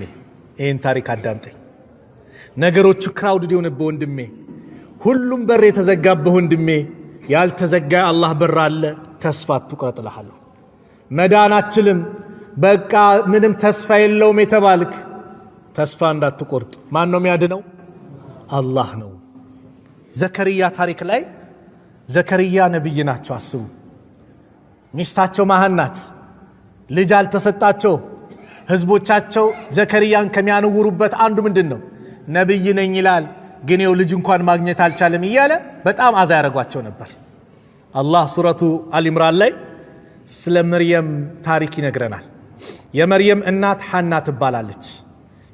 Speaker 2: ይህን ታሪክ አዳምጠኝ። ነገሮቹ crowded የሆነብህ ወንድሜ፣ ሁሉም በር የተዘጋብህ ወንድሜ፣ ያልተዘጋ አላህ በር አለ። ተስፋ አትቁረጥ እልሃለሁ። መዳን አትችልም፣ በቃ ምንም ተስፋ የለውም የተባልክ ተስፋ እንዳትቆርጥ። ማን ነው የሚያድነው? አላህ ነው። ዘከርያ ታሪክ ላይ ዘከርያ ነቢይ ናቸው። አስቡ። ሚስታቸው መሃን ናት። ልጅ አልተሰጣቸውም። ህዝቦቻቸው ዘከርያን ከሚያንውሩበት አንዱ ምንድን ነው? ነቢይ ነኝ ይላል፣ ግን ይኸው ልጅ እንኳን ማግኘት አልቻለም እያለ በጣም አዛ ያደረጓቸው ነበር። አላህ ሱረቱ አልኢምራን ላይ ስለ መርየም ታሪክ ይነግረናል። የመርየም እናት ሐና ትባላለች።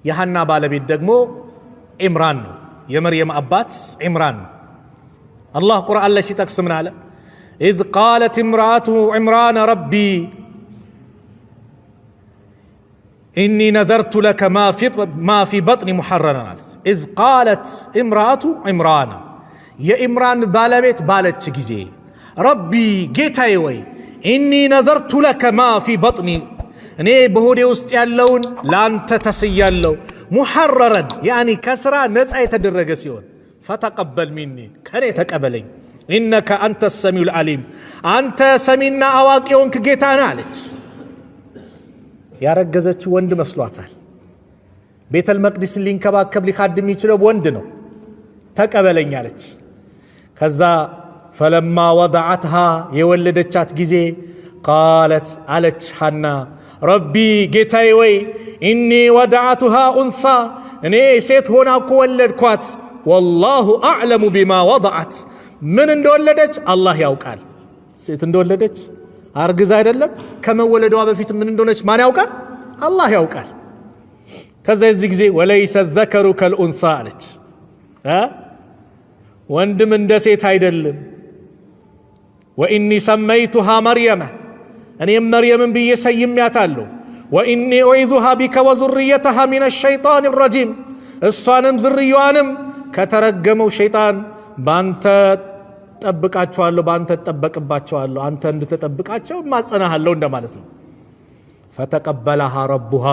Speaker 2: የሐና ባለቤት ደግሞ ዒምራን ነው። የመርየም አባት ዒምራን ነው። አላህ ቁርአን ላይ ሲጠቅስ ምን አለ? إذ قالت امرأة عمران رب إني نذرت لك ما في بطني محررا አለች። إذ قالت امرأة عمران የኢምራን ባለቤት ባለች ጊዜ رب ጌታዬ ወይ إني نذرت لك ما في بطني እኔ በሆዴ ውስጥ ያለውን ለአንተ ተስያለሁ። محررا يعني ከስራ ነፃ የተደረገ ሲሆን فتقبل مني ከኔ ተቀበለኝ፣ إنك أنت السميع العليم አንተ ሰሚና አዋቂ የሆንክ ጌታ ነህ አለች። ያረገዘችው ወንድ መስሏታል። ቤተል መቅዲስን ሊንከባከብ ሊካድም የሚችለው ወንድ ነው። ተቀበለኝ አለች። ከዛ ፈለማ ወضዓትሃ የወለደቻት ጊዜ ቃለት አለች ሐና ረቢ ጌታዬ ወይ ኢኒ ወድዓቱሃ ኡንሳ እኔ ሴት ሆና እኮ ወለድኳት። ወላሁ አዕለሙ ቢማ ወضዓት ምን እንደወለደች አላህ ያውቃል። ሴት እንደወለደች አርግዝ አይደለም ከመወለዷ በፊት ምን እንደሆነች ማን ያውቃል? አላህ ያውቃል። ከዛ የዚህ ጊዜ ወለይሰ ዘከሩ ከልኡንሳ አለች። ወንድም እንደ ሴት አይደለም። ወኢኒ ሰመይቱሃ መርየመ እኔም መርየምን ብዬ ሰይሜያታለሁ። ወኢኒ ኡዒዙሃ ቢከ ወዙርየተሃ ሚነ ሸይጣን ረጂም እሷንም ዝርያዋንም ከተረገመው ሸይጣን ባንተ ጠብቃቸዋለሁ፣ ባንተ እጠበቅባቸዋለሁ፣ አንተ እንድትጠብቃቸው እማጸናሃለሁ እንደማለት ነው። ፈተቀበለሃ ረቡሃ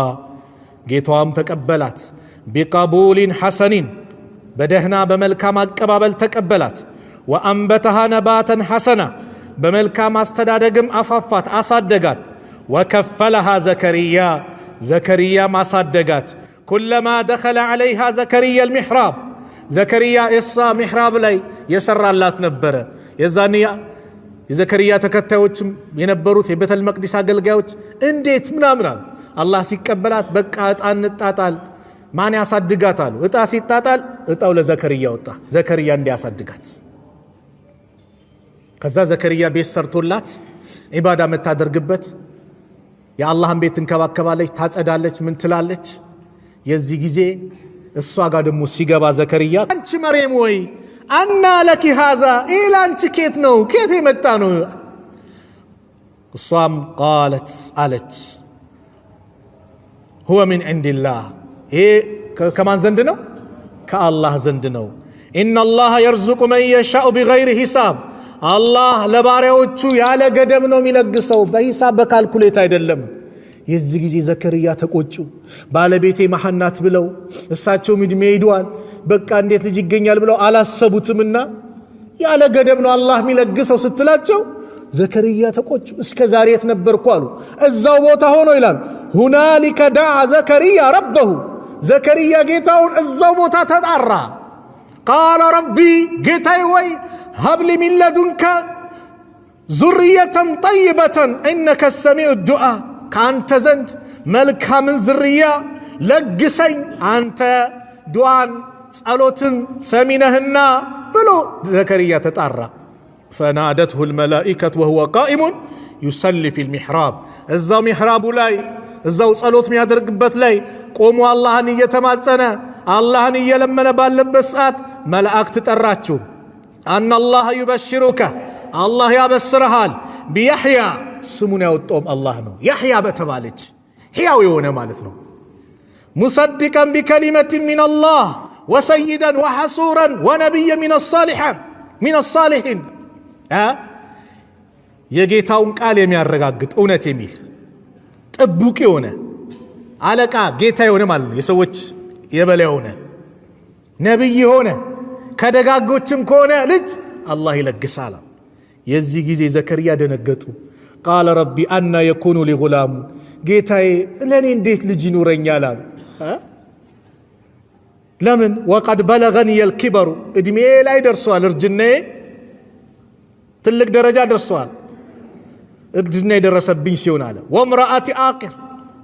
Speaker 2: ጌታዋም ተቀበላት። ቢቀቡሊን ሐሰኒን በደህና በመልካም አቀባበል ተቀበላት። ወአንበተሃ ነባተን ሐሰና በመልካም አስተዳደግም አፋፋት አሳደጋት። ወከፈለሃ ዘከርያ ዘከርያም አሳደጋት። ኩለማ ደኸለ ዐለይሃ ዘከርያ አልሚሕራብ ዘከርያ የሷ ሚሕራብ ላይ የሰራላት ነበረ። የዛኔ የዘከርያ ተከታዮችም የነበሩት የቤተል መቅዲስ አገልጋዮች እንዴት ምናምን አሉ። አላህ ሲቀበላት በቃ እጣ እንጣጣል፣ ማን ያሳድጋት አሉ። እጣ ሲጣጣል እጣው ለዘከርያ ወጣ፣ ዘከርያ እንዲያሳድጋት። ከዛ ዘከርያ ቤት ሰርቶላት ዒባዳ የምታደርግበት የአላህን ቤት ትንከባከባለች፣ ታጸዳለች፣ ምን ትላለች። የዚህ ጊዜ እሷ ጋር ደግሞ ሲገባ ዘከርያ አንቺ መርየም ወይ أنى لك هذا ይህ ለአንቺ ኬት ነው ኬት የመጣ ነው? እሷም قالت አለች هو من عند الله ይሄ ከማን ዘንድ ነው? ከአላህ ዘንድ ነው። إن الله يرزق من يشاء بغير حساب አላህ ለባሪያዎቹ ያለ ገደብ ነው የሚለግሰው፣ በሂሳብ በ calculate አይደለም። የዚህ ጊዜ ዘከርያ ተቆጩ። ባለቤቴ መሐን ናት ብለው እሳቸውም ዕድሜ ሄደዋል። በቃ እንዴት ልጅ ይገኛል ብለው አላሰቡትምና ያለ ገደብ ነው አላህ የሚለግሰው ስትላቸው ዘከርያ ተቆጩ። እስከ ዛሬ የት ነበርኩ አሉ። እዛው ቦታ ሆኖ ይላል ሁናሊከ ዳዓ ዘከርያ ረበሁ፣ ዘከርያ ጌታውን እዛው ቦታ ተጣራ። قال رب ጌታዬ ወይ هب لي من لدنك ذرية طيبة إنك سميع الدعاء፣ ከአንተ ዘንድ መልካምን ዝርያ ለግሰኝ፣ አንተ ዱዓን ጸሎትን ሰሚነህና ብሎ ዘከርያ ተጣራ። فنادته الملائكة وهو قائم يصلي في المحراب፣ እዛው ሚሕራቡ ላይ እዛው ጸሎት የሚያደርግበት ላይ ቆሞ አላህን እየተማጸነ አላህን እየለመነ ባለበት ሰዓት መላእክት ጠራችው። أن الله يبشرك አላህ ያበስርሃል፣ بيحيى ስሙን ያወጣውም አላህ ነው። ያሕያ በተባለች ሕያው የሆነ ማለት ነው። مصدقا بكلمة من الله وسيدا وحصورا ونبيا من الصالحين የጌታውን ቃል የሚያረጋግጥ እውነት የሚል ጥቡቅ የሆነ አለቃ ጌታ የሆነ ማለት ነው። የሰዎች የበላይ የሆነ ነቢይ የሆነ ከደጋጎችም ከሆነ ልጅ አላህ ይለግሳል። የዚህ ጊዜ ዘከርያ ደነገጡ። قال رب أنى يكون لي غلام፣ ጌታዬ ለእኔ እንዴት ልጅ ይኑረኛል አሉ። ለምን وقد بلغني الكبر፣ እድሜ ላይ ደርሰዋል፣ እርጅናዬ ትልቅ ደረጃ ደርሰዋል፣ እርጅና የደረሰብኝ ሲሆን አለ። وامرأتي عاقر፣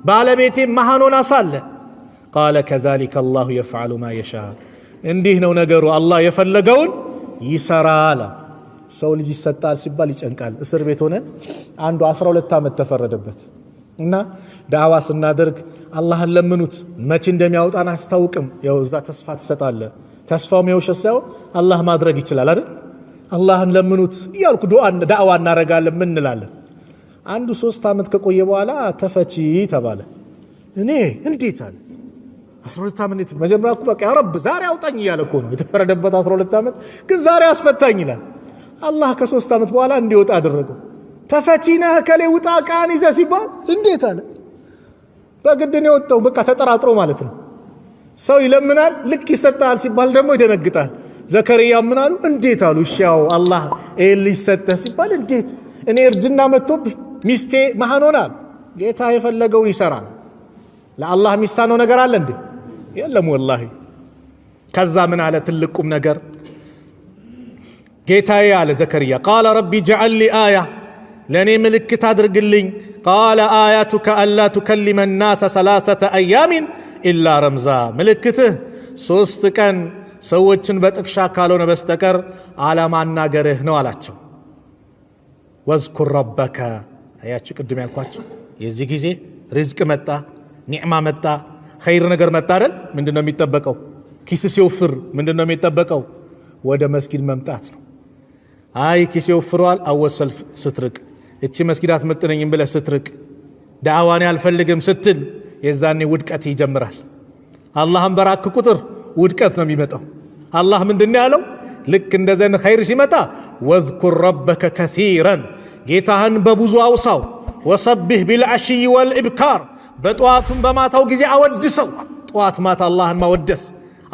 Speaker 2: ባለቤቴ መሃን ሆና ሳለ። قال كذلك الله يفعل ما يشاء፣ እንዲህ ነው ነገሩ፣ አላህ የፈለገውን ይሰራል። ሰው ልጅ ይሰጣል ሲባል ይጨንቃል። እስር ቤት ሆነን አንዱ 12 ዓመት ተፈረደበት እና ዳዕዋ ስናደርግ አላህን ለምኑት፣ መቼ እንደሚያወጣን አስታውቅም። ያው እዛ ተስፋ ትሰጣለ። ተስፋውም የውሸት ሳይሆን አላህ ማድረግ ይችላል አይደል? አላህን ለምኑት እያልኩ ዳዕዋ እናደርጋለን። ምን እንላለን? አንዱ 3 ዓመት ከቆየ በኋላ ተፈቺ ተባለ። እኔ እንዴት አለ 12 ዓመት መጀመሪያ እኮ በቃ ያ ረብ ዛሬ አውጣኝ እያለ እኮ ነው የተፈረደበት 12 ዓመት፣ ግን ዛሬ አስፈታኝ ይላል። አላህ ከ3 ዓመት በኋላ እንዲወጣ አደረገው። ተፈቺ ነህ ከሌ ውጣ ቃን ይዘህ ሲባል እንዴት አለ። በግድ ነው የወጣው። በቃ ተጠራጥሮ ማለት ነው። ሰው ይለምናል፣ ልክ ይሰጣል ሲባል ደግሞ ይደነግጣል። ዘከርያ ምን አሉ? እንዴት አሉ። እሺ ያው አላህ ይሄን ልጅ ሰጠህ ሲባል እንዴት እኔ እርጅና መጥቶብኝ ሚስቴ መሃን ሆናል። ጌታ የፈለገውን ይሰራል። ለአላህ የሚሳነው ነገር አለ እንዴ? የለም ወላሂ። ከዛ ምን አለ? ትልቅ ቁም ነገር ጌታዬ አለ ዘከርያ፣ قال رب اجعل لي آية፣ ለእኔ ምልክት አድርግልኝ። قال آيتك ألا تكلم الناس 3 أيام إلا رمزا፣ ምልክትህ 3 ቀን ሰዎችን በጥቅሻ ካልሆነ በስተቀር አለማናገርህ ነው አላቸው። واذكر ربك፣ አያችሁ ቅድም ያልኳቸው የዚህ ጊዜ ሪዝቅ መጣ፣ ኒዕማ መጣ፣ ኸይር ነገር መጣ አይደል? ምንድን ነው የሚጠበቀው? ኪስ ሲወፍር ምንድን ነው የሚጠበቀው? ወደ መስጊድ መምጣት ነው። አይ ኪስ ወፍሯል፣ አወት ሰልፍ ስትርቅ፣ እቺ መስጊድ አትመጥነኝም ብለህ ስትርቅ፣ ዳዕዋን አልፈልግም ስትል የዛኔ ውድቀት ይጀምራል። አላህን በራክ ቁጥር ውድቀት ነው የሚመጣው። አላህ ምንድን ያለው? ልክ እንደዘን ኸይር ሲመጣ واذكر ربك كثيرا፣ ጌታህን በብዙ አውሳው፣ وسبح بالعشي والإبكار፣ በጠዋቱም በማታው ጊዜ አወድሰው። ጠዋት ማታ አላህን ማወደስ፣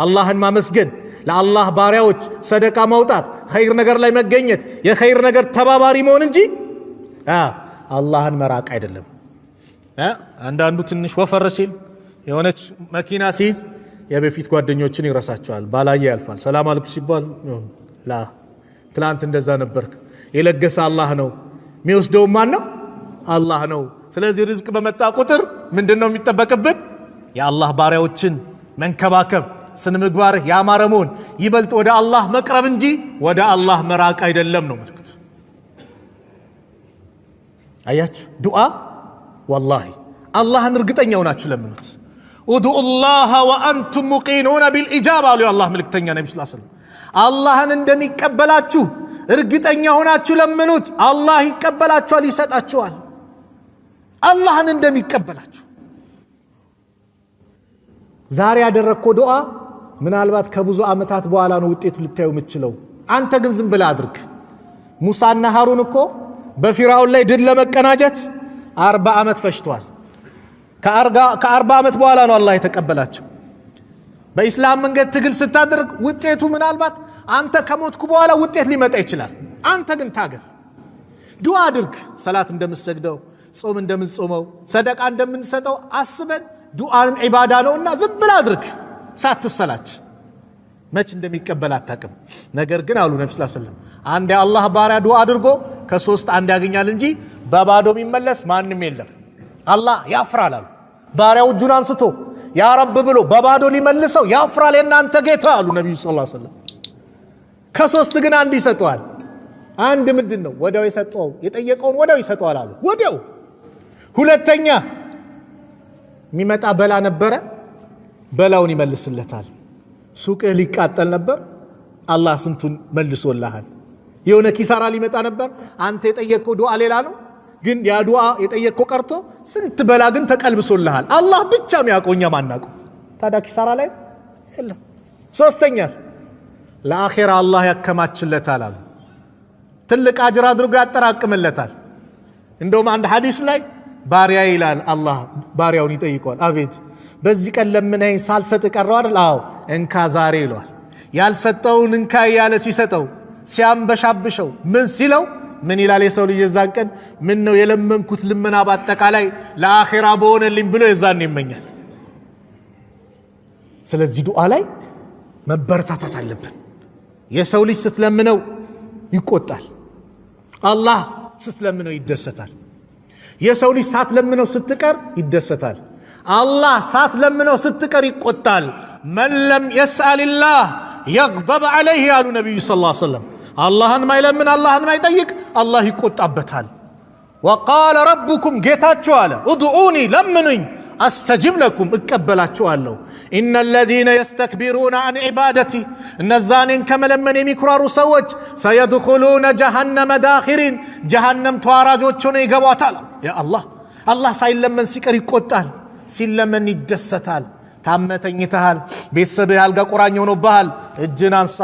Speaker 2: አላህን ማመስገን፣ ለአላህ ባሪያዎች ሰደቃ ማውጣት፣ ኸይር ነገር ላይ መገኘት፣ የኸይር ነገር ተባባሪ መሆን እንጂ አላህን መራቅ አይደለም። አንዳንዱ ትንሽ ወፈር ሲል የሆነች መኪና ሲይዝ የበፊት ጓደኞችን ይረሳቸዋል። ባላየ ያልፋል። ሰላም አለይኩም ሲባል ላ ትላንት እንደዛ ነበርክ። የለገሰ አላህ ነው፣ የሚወስደው ማን ነው? አላህ ነው። ስለዚህ ሪዝቅ በመጣ ቁጥር ምንድነው የሚጠበቅብን? የአላህ ባሪያዎችን መንከባከብ፣ ስነ ምግባርህ ያማረ መሆን፣ ይበልጥ ወደ አላህ መቅረብ እንጂ ወደ አላህ መራቅ አይደለም ነው መልእክቱ። አያችሁ ዱዓ ወላሂ አላህን እርግጠኛ ሆናችሁ ለምኑት። ኡድኡ ላህ ወአንቱም ሙቂኑነ ቢልኢጃባ አሉ የአላህ መልእክተኛ ነቢ ስ ሰለም። አላህን እንደሚቀበላችሁ እርግጠኛ ሆናችሁ ለምኑት። አላህ ይቀበላችኋል፣ ይሰጣችኋል። አላህን እንደሚቀበላችሁ። ዛሬ ያደረግከው ዱዓ ምናልባት ከብዙ ዓመታት በኋላ ነው ውጤቱ ልታዩ የምትችለው። አንተ ግን ዝም ብለህ አድርግ። ሙሳና ሃሩን እኮ በፊርዓውን ላይ ድል ለመቀናጀት 40 ዓመት ፈጅቷል። ከ40 ዓመት በኋላ ነው አላህ የተቀበላቸው። በኢስላም መንገድ ትግል ስታደርግ ውጤቱ ምናልባት አንተ ከሞትኩ በኋላ ውጤት ሊመጣ ይችላል። አንተ ግን ታገል፣ ዱዓ አድርግ። ሰላት እንደምንሰግደው፣ ጾም እንደምንጾመው፣ ሰደቃ እንደምንሰጠው አስበን ዱዓንም ዒባዳ ነውና ዝም ብለህ አድርግ ሳትሰላች። መች እንደሚቀበል አታውቅም። ነገር ግን አሉ ነቢ ስ ሰለም አንድ የአላህ ባሪያ ዱዓ አድርጎ ከሶስት አንድ ያገኛል እንጂ በባዶ የሚመለስ ማንም የለም። አላህ ያፍራል አሉ። ባሪያው እጁን አንስቶ ያ ረብ ብሎ በባዶ ሊመልሰው ያፍራል የእናንተ ጌታ አሉ ነቢዩ ስ ሰለም። ከሶስት ግን አንድ ይሰጠዋል። አንድ ምንድን ነው? ወዲያው የሰጠው የጠየቀውን ወዲያው ይሰጠዋል አሉ። ወዲያው። ሁለተኛ የሚመጣ በላ ነበረ፣ በላውን ይመልስለታል። ሱቅህ ሊቃጠል ነበር፣ አላህ ስንቱን መልሶልሃል። የሆነ ኪሳራ ሊመጣ ነበር፣ አንተ የጠየቅከው ዱዓ ሌላ ነው፣ ግን ያ ዱዓ የጠየቅከው ቀርቶ ስንት በላ ግን ተቀልብሶልሃል። አላህ ብቻ የሚያውቀው እኛ ማናውቀው። ታዲያ ኪሳራ ላይ የለም። ሶስተኛስ ለአኼራ አላህ ያከማችለታል አሉ። ትልቅ አጅር አድርጎ ያጠራቅምለታል። እንደውም አንድ ሐዲስ ላይ ባሪያ ይላል አላህ ባሪያውን ይጠይቀዋል። አቤት በዚህ ቀን ለምነኝ ሳልሰጥ ቀረው አይደል? አዎ እንካ ዛሬ ይለዋል። ያልሰጠውን እንካ እያለ ሲሰጠው ሲያንበሻብሸው ምን ሲለው ምን ይላል የሰው ልጅ የዛን ቀን ምን ነው የለመንኩት ልመና በአጠቃላይ ለአኼራ በሆነልኝ ብሎ የዛን ይመኛል። ስለዚህ ዱዓ ላይ መበረታታት አለብን። የሰው ልጅ ስትለምነው ይቆጣል፣ አላህ ስትለምነው ይደሰታል። የሰው ልጅ ሳትለምነው ስትቀር ይደሰታል፣ አላህ ሳትለምነው ስትቀር ይቆጣል። መን ለም የስአልላህ የግደብ ዐለይህ አሉ ነቢዩ ሰለላሁ ዐለይሂ ወሰለም። አላህን ማይለምን አላህን ማይጠይቅ አላህ ይቆጣበታል። ወቃለ ረቡኩም ጌታችሁ አለ ኡድዑኒ ለምኑኝ አስተጅብ ለኩም እቀበላችኋለሁ። ኢነ ለዚነ የስተክቢሩነ አን ዒባደቲ እነዛ እኔን ከመለመን የሚኩራሩ ሰዎች ሰየድኹሉነ ጀሃነመ ዳኺሪን ጀሃነም ተዋራጆች ሆነው ይገቧታል። ያ አላህ አላህ ሳይለመን ሲቀር ይቆጣል፣ ሲለመን ይደሰታል። ታመህ ተኝተሃል፣ ቤተሰብህ አልጋ ቁራኛ ሆኖብሃል፣ እጅን አንሳ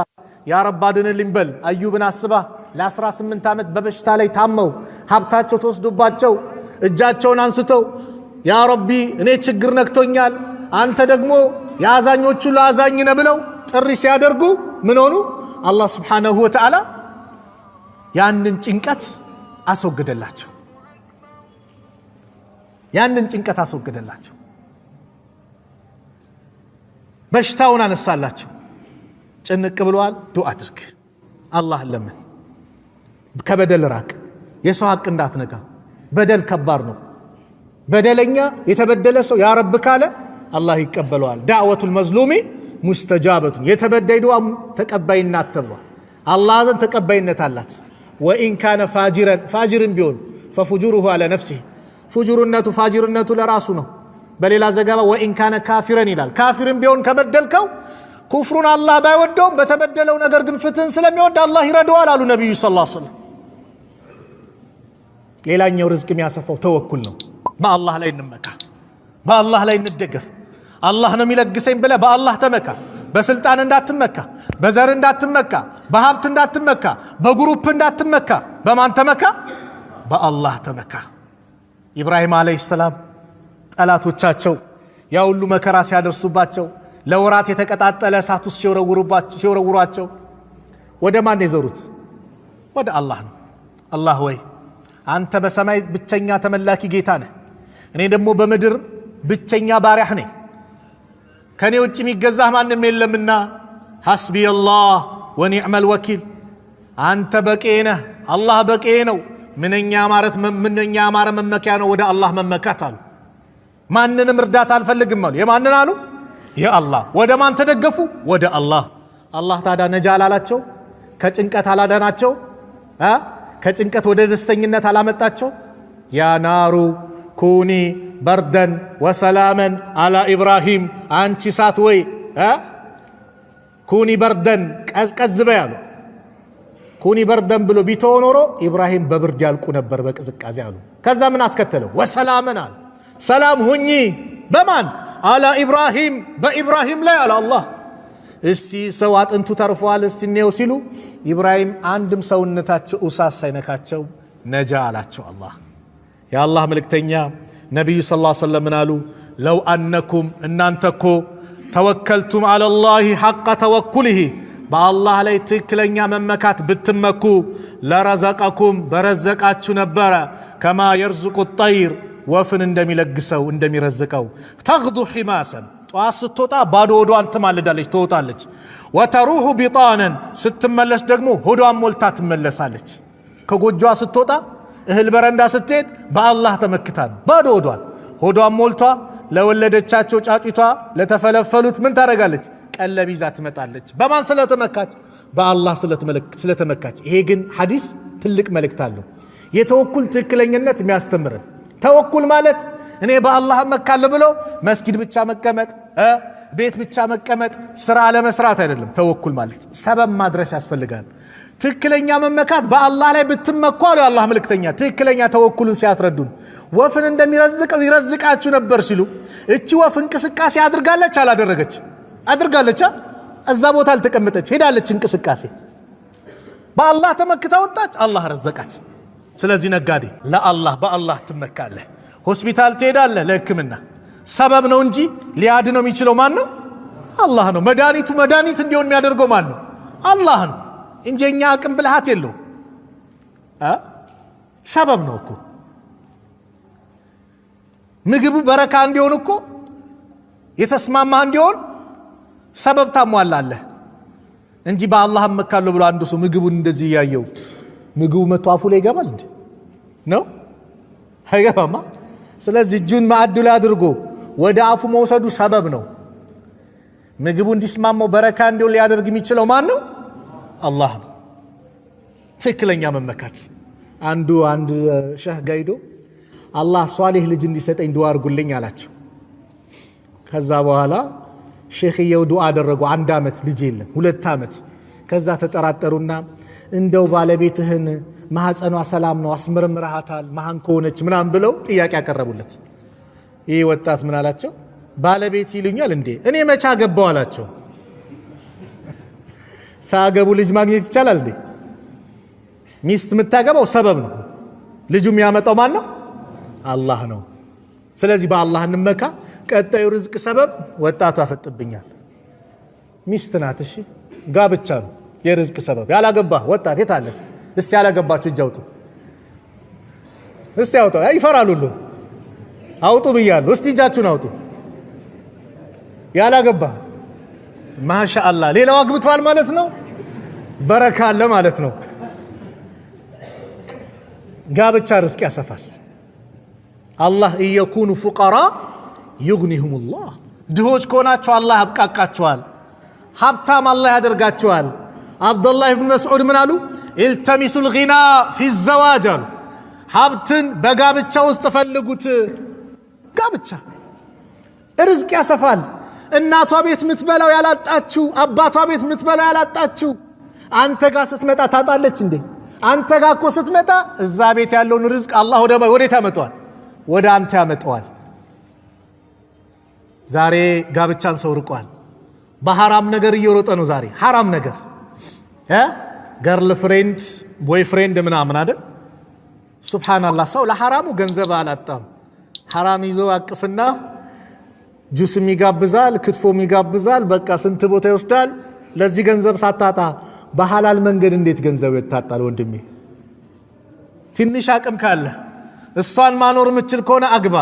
Speaker 2: ያ ረብ አድንልኝ በል። አዩብን አስባ ለ18 ዓመት በበሽታ ላይ ታመው ሀብታቸው ተወስዶባቸው እጃቸውን አንስተው ያ ረቢ እኔ ችግር ነክቶኛል፣ አንተ ደግሞ የአዛኞቹ ለአዛኝ ነህ ብለው ጥሪ ሲያደርጉ ምን ሆኑ? አላህ ስብሓነሁ ወተዓላ ያንን ጭንቀት አስወገደላቸው። ያንን ጭንቀት አስወገደላቸው። በሽታውን አነሳላቸው። ጭንቅ ብለዋል፣ ዱዓ አድርግ፣ አላህን ለምን፣ ከበደል ራቅ፣ የሰው ሐቅ እንዳትነካ። በደል ከባድ ነው። በደለኛ የተበደለ ሰው ያ ረብ ካለ አላህ ይቀበለዋል። ዳዕወቱል መዝሉሚ ሙስተጃበቱን የተበዳይ ዱዓ ተቀባይነት ተብሏል። አላህ ዘንድ ተቀባይነት አላት። ወኢን ካነ ፋጅረን ፋጅርን ቢሆን ፈፉጁሩሁ አለ ነፍሲህ ፉጁርነቱ ፋጅርነቱ ለራሱ ነው። በሌላ ዘገባ ወኢን ካነ ካፊረን ይላል። ካፊርን ቢሆን ከበደልከው ኩፍሩን አላህ ባይወደውም በተበደለው ነገር ግን ፍትህን ስለሚወድ አላህ ይረዳዋል አሉ ነቢዩ ሰለላሁ ዐለይሂ ወሰለም። ሌላኛው ርዝቅ የሚያሰፋው ተወኩል ነው። በአላህ ላይ እንመካ፣ በአላህ ላይ እንደገፍ። አላህ ነው የሚለግሰኝ ብለህ በአላህ ተመካ። በስልጣን እንዳትመካ፣ በዘር እንዳትመካ፣ በሀብት እንዳትመካ፣ በ group እንዳትመካ። በማን ተመካ? በአላህ ተመካ። ኢብራሂም ዓለይሂ ሰላም ጠላቶቻቸው ያ ሁሉ መከራ ሲያደርሱባቸው ለወራት የተቀጣጠለ እሳት ውስጥ ሲወረውሯቸው ወደ ማን የዞሩት? ወደ አላህ ነው። አላህ ወይ አንተ በሰማይ ብቸኛ ተመላኪ ጌታ ነህ፣ እኔ ደግሞ በምድር ብቸኛ ባሪያህ ነኝ፣ ከእኔ ውጭ የሚገዛህ ማንም የለምና ሐስቢየ አላህ ወኒዕመል ወኪል፣ አንተ በቂ ነህ፣ አላህ በቂ ነው። ምንኛ ያማረ መመኪያ ነው ወደ አላህ መመካት አሉ። ማንንም እርዳታ አልፈልግም አሉ። የማንን አሉ? የአላህ። ወደ ማን ተደገፉ? ወደ አላህ። አላህ ታዲያ ነጃ አላላቸው? ከጭንቀት አላዳናቸው? ከጭንቀት ወደ ደስተኝነት አላመጣቸው? ያ ናሩ ኩኒ በርደን ወሰላመን አላ ኢብራሂም፣ አንቺ እሳት ወይ ኩኒ በርደን ቀዝቀዝ በይ አሉ። ኩኒ በርደን ብሎ ቢተው ኖሮ ኢብራሂም በብርድ ያልቁ ነበር በቅዝቃዜ አሉ። ከዛ ምን አስከተለው? ወሰላመን አሉ። ሰላም ሁኚ በማን አላ ኢብራሂም፣ በኢብራሂም ላይ አለ አላህ። እስቲ ሰው አጥንቱ ተርፏል እስቲ እንየው ሲሉ ኢብራሂም አንድም ሰውነታቸው እሳት ሳይነካቸው ነጃ አላቸው አላህ። የአላህ መልእክተኛ ነቢዩ ሰለላሁ ዐለይሂ ወሰለም ምን አሉ? ለው አነኩም እናንተ እኮ ተወከልቱም ዐለላሂ ሐቀ ተወኩሊሂ በአላህ ላይ ትክክለኛ መመካት ብትመኩ لرزقكم በረዘቃችሁ ነበረ። كما يرزق الطير ወፍን እንደሚለግሰው እንደሚረዝቀው። تغدو خماصا ጠዋት ስትወጣ ባዶ ሆዷን ትማልዳለች፣ ትወጣለች። وتروح بطانا ስትመለስ ደግሞ ሆዷን ሞልታ ትመለሳለች። ከጎጇ ስትወጣ እህል በረንዳ ስትሄድ በአላህ ተመክታ ነው፣ ባዶ ሆዷን ሆዷን ሞልቷ ለወለደቻቸው ጫጩቷ ለተፈለፈሉት ምን ታደርጋለች? ቀለብ ይዛ ትመጣለች። በማን ስለተመካች? በአላህ ስለተመካች። ይሄ ግን ሐዲስ ትልቅ መልእክት አለው። የተወኩል ትክክለኝነት የሚያስተምርን ተወኩል ማለት እኔ በአላህ እመካለሁ ብሎ መስጊድ ብቻ መቀመጥ፣ ቤት ብቻ መቀመጥ፣ ስራ አለመስራት አይደለም። ተወኩል ማለት ሰበብ ማድረስ ያስፈልጋል። ትክክለኛ መመካት በአላህ ላይ ብትመኩ አሉ የአላህ መልእክተኛ። ትክክለኛ ተወኩልን ሲያስረዱን ወፍን እንደሚረዝቀው ይረዝቃችሁ ነበር ሲሉ እቺ ወፍ እንቅስቃሴ አድርጋለች አላደረገች? አድርጋለች። እዛ ቦታ አልተቀመጠች፣ ሄዳለች። እንቅስቃሴ በአላህ ተመክታ ወጣች፣ አላህ ረዘቃት። ስለዚህ ነጋዴ ለአላህ በአላህ ትመካለህ። ሆስፒታል ትሄዳለህ ለሕክምና ሰበብ ነው እንጂ ሊያድነው የሚችለው ማን ነው? አላህ ነው። መድኃኒቱ መድኃኒት እንዲሆን የሚያደርገው ማን ነው? አላህ ነው እንጂ እኛ አቅም ብልሃት የለውም። ሰበብ ነው እኮ ምግቡ በረካ እንዲሆን እኮ የተስማማ እንዲሆን ሰበብ ታሟላለህ እንጂ በአላህ እመካለሁ ብሎ አንዱ ሰው ምግቡን እንደዚህ እያየው ምግቡ መቶ አፉ ላይ ይገባል እንዴ? ነው አይገባማ። ስለዚህ እጁን ማዕዱ ላይ አድርጎ ወደ አፉ መውሰዱ ሰበብ ነው። ምግቡ እንዲስማማው በረካ እንዲሆን ሊያደርግ የሚችለው ማን ነው? አላህ ነው። ትክክለኛ መመካት። አንዱ አንድ ሸህ ጋይዶ አላህ ሷሊህ ልጅ እንዲሰጠኝ ዱዓ አድርጉልኝ አላቸው። ከዛ በኋላ ሼኽየው ዱዓ አደረጉ። አንድ ዓመት ልጅ የለም፣ 2 ዓመት። ከዛ ተጠራጠሩና እንደው ባለቤትህን ማህፀኗ ሰላም ነው አስመርምረሃታል፣ መሃን ከሆነች ምናምን ብለው ጥያቄ ያቀረቡለት። ይህ ወጣት ምን አላቸው? ባለቤት ይሉኛል እንዴ? እኔ መቼ አገባው አላቸው። ሳያገቡ ልጅ ማግኘት ይቻላል እንዴ? ሚስት የምታገባው ሰበብ ነው። ልጁ የሚያመጣው ማን ነው? አላህ ነው። ስለዚህ በአላህ እንመካ። ቀጣዩ ርዝቅ ሰበብ ወጣቱ ያፈጥብኛል። ሚስት ናት። እሺ ጋብቻ ነው የርዝቅ ሰበብ። ያላገባ ወጣት የት አለ? እስቲ ያላገባችሁ እጅ አውጡ። እስቲ አውጡ። ይፈራሉ ሁሉ አውጡ ብያለሁ። እስቲ እጃችሁን አውጡ። ያላገባ ማሻአላህ፣ ሌላው አግብቷል ማለት ነው። በረካ አለ ማለት ነው። ጋብቻ ርዝቅ ያሰፋል። አላህ إن يكونوا فقراء يغنهم الله። ድሆች ከሆናችሁ አላህ ያብቃቃችኋል፣ ሀብታም አላህ ያደርጋችኋል። አብዱላህ ብን መስዑድ ምን አሉ? التمسوا الغنى في الزواج አሉ። ሀብትን በጋብቻ ውስጥ ፈልጉት። ጋብቻ ርዝቅ ያሰፋል። እናቷ ቤት የምትበላው ያላጣችው፣ አባቷ ቤት የምትበላው ያላጣችው አንተ ጋር ስትመጣ ታጣለች እንዴ? አንተ ጋር እኮ ስትመጣ እዛ ቤት ያለውን ርዝቅ አላህ ወዴት ያመጣዋል? ወደ አንተ ያመጣዋል። ዛሬ ጋብቻን ሰው ርቋል። በሐራም ነገር እየሮጠ ነው። ዛሬ ሐራም ነገር girlfriend boyfriend ምናምን አይደል? ሱብሓነላህ። ሰው ለሐራሙ ገንዘብ አላጣም። ሐራም ይዞ አቅፍና ጁስም ይጋብዛል፣ ክትፎም ይጋብዛል። በቃ ስንት ቦታ ይወስዳል። ለዚህ ገንዘብ ሳታጣ በሐላል መንገድ እንዴት ገንዘብ ይታጣል? ወንድሜ ትንሽ አቅም ካለ እሷን ማኖር የምችል ከሆነ አግባ።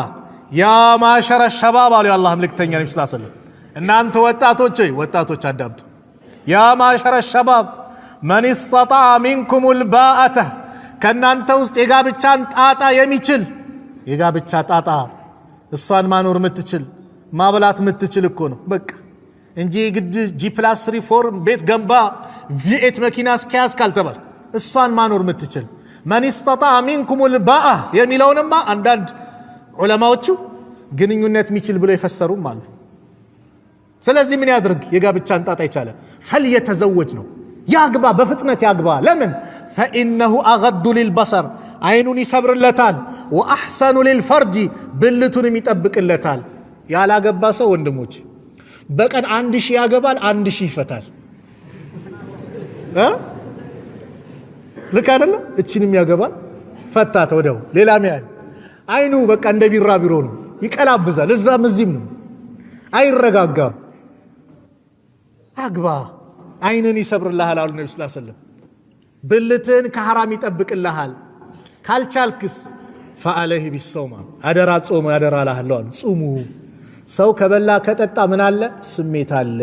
Speaker 2: يا معشر الشباب አሉ የአላህ መልእክተኛ ነቢ ስ ሰለም። እናንተ ወጣቶች ሆይ ወጣቶች አዳምጡ። يا معشر الشباب من استطاع منكم الباءة ከእናንተ ውስጥ የጋብቻን ጣጣ የሚችል የጋብቻ ጣጣ እሷን ማኖር የምትችል ማብላት የምትችል እኮ ነው በቃ እንጂ ግድ G+3 4 ቤት ገንባ V8 መኪና እስኪያዝ ካልተባል እሷን ማኖር የምትችል من استطاع منكم الباءة የሚለውንማ አንዳንድ ዑለማዎቹ ግንኙነት የሚችል ብሎ የፈሰሩም አሉ። ስለዚህ ምን ያድርግ? የጋብቻን ጣጣ ይቻለ فليتزوج ነው ያግባ፣ በፍጥነት ያግባ። ለምን? فإنه أغض للبصر አይኑን ይሰብርለታል፣ وأحصن للفرج ብልቱንም ይጠብቅለታል። ያላገባ ሰው ወንድሞች በቀን 1000 ያገባል፣ 1000 ይፈታል። ልክ አይደለም? እችንም ያገባል ፈታት፣ ወዲያው ሌላም ያህል አይኑ በቃ እንደ ቢራቢሮ ነው፣ ይቀላብዛል። እዛም እዚህም ነው፣ አይረጋጋም። አግባ። አይንን ይሰብርልሃል አሉ ነቢ ስ ሰለም። ብልትህን ከሐራም ይጠብቅልሃል። ካልቻልክስ فعليه بالصوم አደራ ጾሙ አደራ እልሃለሁ አሉ። ጹሙ። ሰው ከበላ ከጠጣ ምን አለ? ስሜት አለ።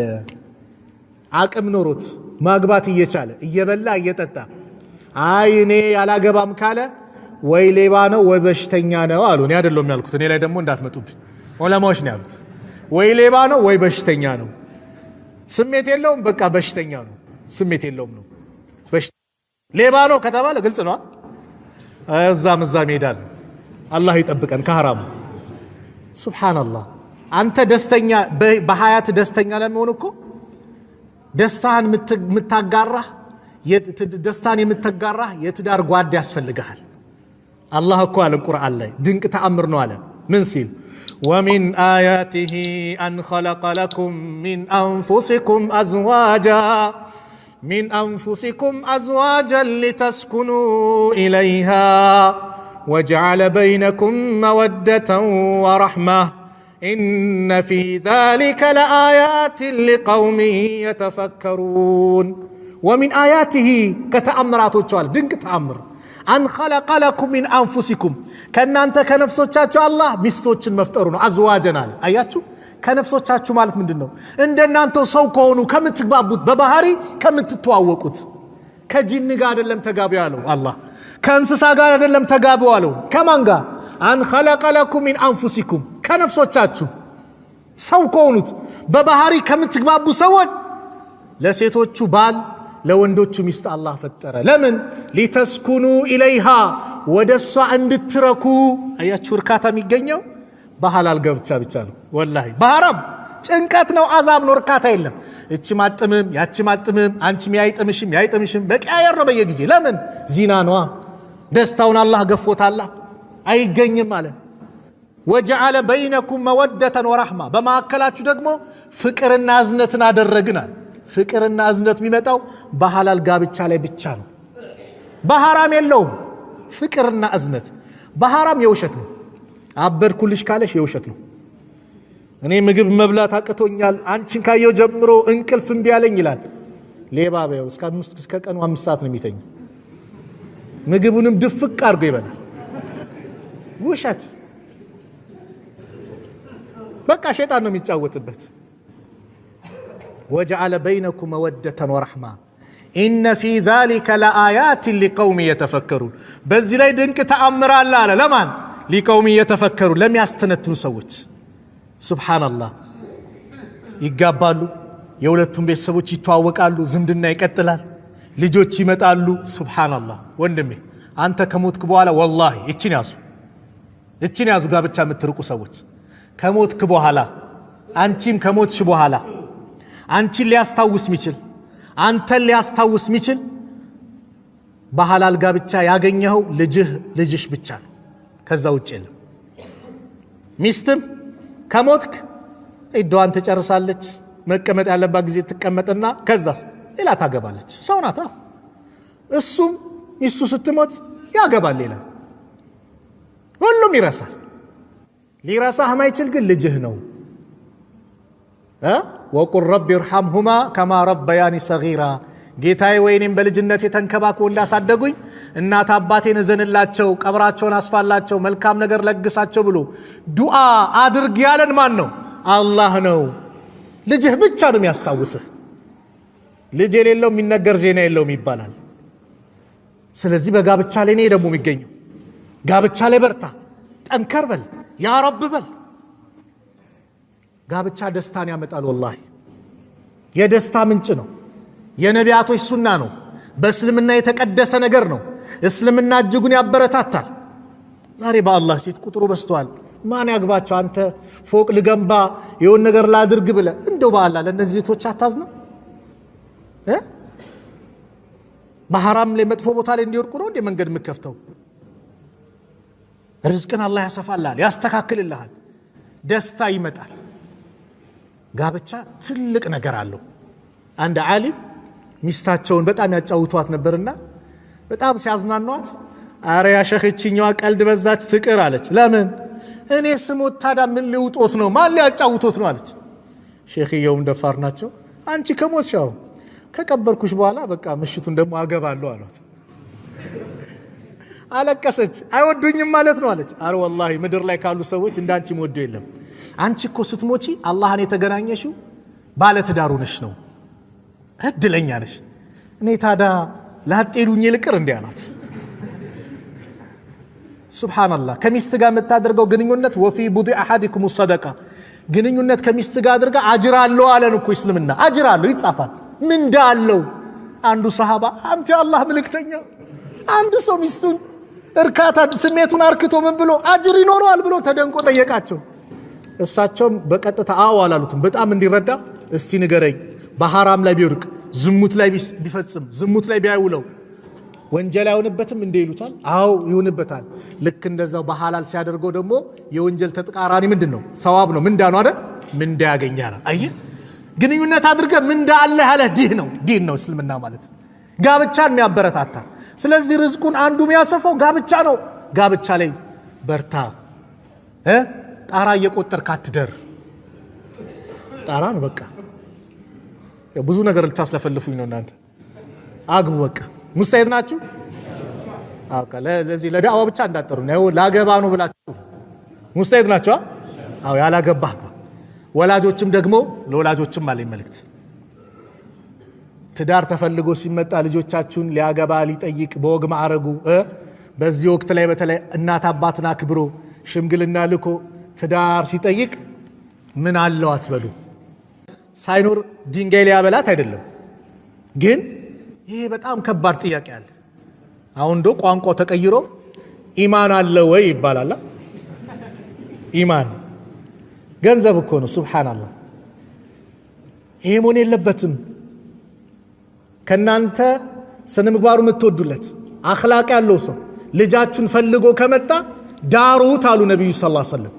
Speaker 2: አቅም ኖሮት ማግባት እየቻለ እየበላ እየጠጣ አይ እኔ ያላገባም ካለ ወይ ሌባ ነው ወይ በሽተኛ ነው አሉ። እኔ አይደለሁም ያልኩት፣ እኔ ላይ ደግሞ እንዳትመጡብኝ፣ ዑለማዎች ነው ያሉት። ወይ ሌባ ነው ወይ በሽተኛ ነው። ስሜት የለውም፣ በቃ በሽተኛ ነው። ስሜት የለውም ነው። ሌባ ነው ከተባለ ግልጽ ነው። እዛም እዛም ይሄዳል። አላህ ይጠብቀን ከሐራሙ። ሱብሓነላህ። አንተ ደስተኛ በሀያት ደስተኛ ለመሆን እኮ ደስታህን የምታጋራህ ደስታን የምትጋራህ የትዳር ጓድ ያስፈልግሃል። አላህ እኮ አለን ቁርአን ላይ ድንቅ ተአምር ነው አለ። ምን ሲል ومن آياته أن خلق لكم من أنفسكم أزواجا من أنفسكم أزواجا لتسكنوا إليها وجعل بينكم مودة ورحمة إن في ذلك لآيات لقوم يتفكرون። ومن آياته ከተአምራቶቹ አለ ድንቅ ተአምር أن خلق لكم من أنفسكم ከእናንተ ከነፍሶቻችሁ አላህ ሚስቶችን መፍጠሩ ነው። أزواجا አለ። አያችሁ፣ ከነፍሶቻችሁ ማለት ምንድን ነው? እንደናንተው ሰው ከሆኑ ከምትግባቡት፣ በባህሪ ከምትተዋወቁት። ከጂን ጋር አይደለም ተጋቡ ያለው አላህ፣ ከእንስሳ ጋር አይደለም ተጋቡ ያለው። ከማን ጋር? أن خلق لكم من أنفسكم ከነፍሶቻችሁ ሰው ከሆኑት በባህሪ ከምትግባቡ ሰዎች ለሴቶቹ ባል ለወንዶቹ ሚስት አላህ ፈጠረ። ለምን? لتسكنوا إليها ወደ እሷ እንድትረኩ። አያችሁ፣ እርካታ የሚገኘው በሐላል ጋብቻ ብቻ ነው። ወላሂ በሐራም ጭንቀት ነው፣ አዛብ ነው፣ እርካታ የለም። እቺ ማጥምም ያቺ ማጥምም፣ አንቺም ያይጥምሽም ያይጥምሽም መቀያየር ነው በየጊዜ። ለምን? ዚና ነዋ። ደስታውን አላህ ገፎታላ፣ አይገኝም አለ። ወጀዓለ በይነኩም መወደተን ወራሕማ በማዕከላችሁ ደግሞ ፍቅርና እዝነትን አደረግናል። ፍቅርና እዝነት የሚመጣው በሐላል ጋብቻ ላይ ብቻ ነው። በሐራም የለውም። ፍቅርና እዝነት በሐራም የውሸት ነው። አበድኩልሽ ካለሽ የውሸት ነው። እኔ ምግብ መብላት አቅቶኛል፣ አንቺን ካየው ጀምሮ እንቅልፍ እምቢ አለኝ ይላል። ሌባ በየው እስከ ቀኑ 5 ሰዓት ነው የሚተኛው። ምግቡንም ድፍቅ አድርጎ ይበላል። ውሸት በቃ ሸይጣን ነው የሚጫወትበት። وجعل بينكم مودة ورحمة إن في ذلك لآيات لقوم يتفكرون በዚህ ላይ ድንቅ ተአምር አለ አለ። ለማን? لقوم يتفكرون ለሚያስተነትኑ ሰዎች። ሱብሓነላህ። ይጋባሉ፣ የሁለቱም ቤተሰቦች ይተዋወቃሉ፣ ዝምድና ይቀጥላል፣ ልጆች ይመጣሉ። ሱብሓነላህ። ወንድሜ አንተ ከሞትክ በኋላ ወላሂ እችን ያዙ፣ እችን ያዙ። ጋብቻ የምትርቁ ሰዎች ከሞትክ በኋላ አንቺም ከሞትሽ በኋላ አንቺን ሊያስታውስ ሚችል አንተን ሊያስታውስ ሚችል በሐላል ጋብቻ ያገኘኸው ልጅህ ልጅሽ ብቻ ነው። ከዛ ውጭ የለም። ሚስትም ከሞትክ ዒዳዋን ትጨርሳለች። መቀመጥ ያለባት ጊዜ ትቀመጥና ከዛስ ሌላ ታገባለች። ሰው ናታ። እሱም ሚስቱ ስትሞት ያገባል ሌላ። ሁሉም ይረሳል። ሊረሳህ ማይችል ግን ልጅህ ነው። وقل رب ارحمهما كما ربياني صغيرا ጌታዬ ወይኔም በልጅነት የተንከባክቦ እንዳሳደጉኝ እናት አባቴን እዘንላቸው፣ ቀብራቸውን አስፋላቸው፣ መልካም ነገር ለግሳቸው ብሎ ዱዓ አድርግ ያለን ማን ነው? አላህ ነው። ልጅህ ብቻ ነው የሚያስታውስህ። ልጅ የሌለው የሚነገር ዜና የለውም ይባላል። ስለዚህ በጋብቻ ላይ እኔ ደግሞ የሚገኘው ጋብቻ ላይ በርታ፣ ጠንከር በል፣ ያ ረብ በል። ጋብቻ ደስታን ያመጣል። ወላሂ የደስታ ምንጭ ነው። የነቢያቶች ሱና ነው። በእስልምና የተቀደሰ ነገር ነው። እስልምና እጅጉን ያበረታታል። ዛሬ በአላህ ሴት ቁጥሩ በዝቷል። ማን ያግባቸው? አንተ ፎቅ ልገንባ የሆን ነገር ላድርግ ብለ እንደው በአላህ ለእነዚህ ሴቶች አታዝነው? በሐራም ላይ መጥፎ ቦታ ላይ እንዲወድቁ ነው እንዴ መንገድ የምከፍተው? ርዝቅን አላህ ያሰፋልሃል፣ ያስተካክልልሃል፣ ደስታ ይመጣል። ጋብቻ ትልቅ ነገር አለው። አንድ ዓሊም ሚስታቸውን በጣም ያጫውቷት ነበርና በጣም ሲያዝናኗት፣ አረ ያ ሸህ ይችኛዋ ቀልድ በዛች ትቅር አለች። ለምን? እኔ ስሞት ታዲያ ምን ሊውጦት ነው? ማን ሊያጫውቶት ነው አለች። ሼክየውም ደፋር ናቸው። አንቺ ከሞትሽ አዎ ከቀበርኩሽ በኋላ በቃ ምሽቱን ደግሞ አገባለሁ አሏት። አለቀሰች። አይወዱኝም ማለት ነው አለች። አረ ወላሂ ምድር ላይ ካሉ ሰዎች እንዳንቺ ወዶ የለም። አንቺ እኮ ስትሞቺ አላህን የተገናኘሽው ባለ ትዳሩ ነሽ ነው፣ እድለኛ ነሽ። እኔ ታዳ ላጤ ሉኜ ልቅር እንዲህ አላት። ሱብሓነላህ። ከሚስት ጋር የምታደርገው ግንኙነት وفي بضع أحدكم صدقة፣ ግንኙነት ከሚስት ጋር አድርጋ አጅር አለው አለን እኮ እስልምና። አጅር አለው ይጻፋል፣ ምንዳ አለው። አንዱ ሰሃባ አንተ የአላህ መልእክተኛ፣ አንድ ሰው ሚስቱን እርካታ ስሜቱን አርክቶ ምን ብሎ አጅር ይኖረዋል ብሎ ተደንቆ ጠየቃቸው። እሳቸውም በቀጥታ አዎ አላሉትም። በጣም እንዲረዳ እስቲ ንገረኝ፣ በሐራም ላይ ቢወድቅ፣ ዝሙት ላይ ቢፈጽም፣ ዝሙት ላይ ቢያውለው ወንጀል አይሆንበትም እንደ ይሉታል። አዎ ይሆንበታል። ልክ እንደዛው በሐላል ሲያደርገው ደግሞ የወንጀል ተቃራኒ ምንድን ነው? ሰዋብ ነው፣ ምንዳ ነው አይደል? ምንዳ ያገኛል። አየህ፣ ግንኙነት አድርገ ምንዳ አለ ያለ ዲን ነው። ዲን ነው እስልምና ማለት ጋብቻን የሚያበረታታ። ስለዚህ ርዝቁን አንዱ የሚያሰፋው ጋብቻ ነው። ጋብቻ ላይ በርታ እ ጣራ እየቆጠርክ አትደር። ጣራ ነው በቃ። ብዙ ነገር ልታስለፈልፉኝ ነው እናንተ። አግቡ በቃ። ሙስተሂድ ናችሁ። አዎ፣ ለዚህ ለዳዕዋ ብቻ እንዳጠሩ ነው፣ ላገባ ነው ብላችሁ ሙስተሂድ ናችሁ። አዎ፣ ያላገባ ወላጆችም ደግሞ ለወላጆችም አለኝ መልእክት። ትዳር ተፈልጎ ሲመጣ ልጆቻችሁን ሊያገባ ሊጠይቅ በወግ ማዕረጉ በዚህ ወቅት ላይ በተለይ እናት አባትን አክብሮ ሽምግልና ልኮ ትዳር ሲጠይቅ ምን አለው አትበሉ። ሳይኖር ድንጋይ ሊያበላት አይደለም፣ ግን ይሄ በጣም ከባድ ጥያቄ አለ። አሁን እንዶ ቋንቋው ተቀይሮ ኢማን አለ ወይ ይባላል። ኢማን ገንዘብ እኮ ነው። ሱብሃንአላህ፣ ይሄ መሆን የለበትም። ከናንተ ስነ ምግባሩ የምትወዱለት አኽላቅ ያለው ሰው ልጃችሁን ፈልጎ ከመጣ ዳሩት አሉ ነቢዩ ሰለላሁ ዐለይሂ ወሰለም።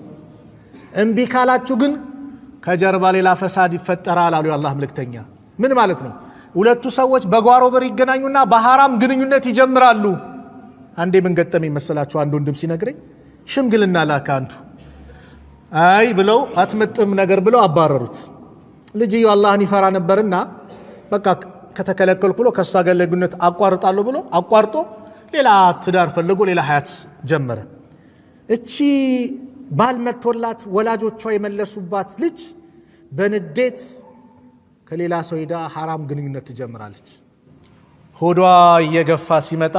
Speaker 2: እምቢ ካላችሁ ግን ከጀርባ ሌላ ፈሳድ ይፈጠራል አሉ የአላህ መልእክተኛ። ምን ማለት ነው? ሁለቱ ሰዎች በጓሮ በር ይገናኙና በሐራም ግንኙነት ይጀምራሉ። አንዴ ምን ገጠመኝ መሰላችሁ? አንድ ወንድም ሲነግረኝ ሽምግልና ላከ አንዱ። አይ ብለው አትመጥም ነገር ብለው አባረሩት። ልጅየው አላህን ይፈራ ነበርና በቃ ከተከለከልኩ ብሎ ከእሷ ጋር ግንኙነት አቋርጣለሁ ብሎ አቋርጦ ሌላ ትዳር ፈልጎ ሌላ ሀያት ጀመረ። እቺ ባል መጥቶላት ወላጆቿ የመለሱባት ልጅ በንዴት ከሌላ ሰው ሄዳ ሐራም ግንኙነት ትጀምራለች። ሆዷ እየገፋ ሲመጣ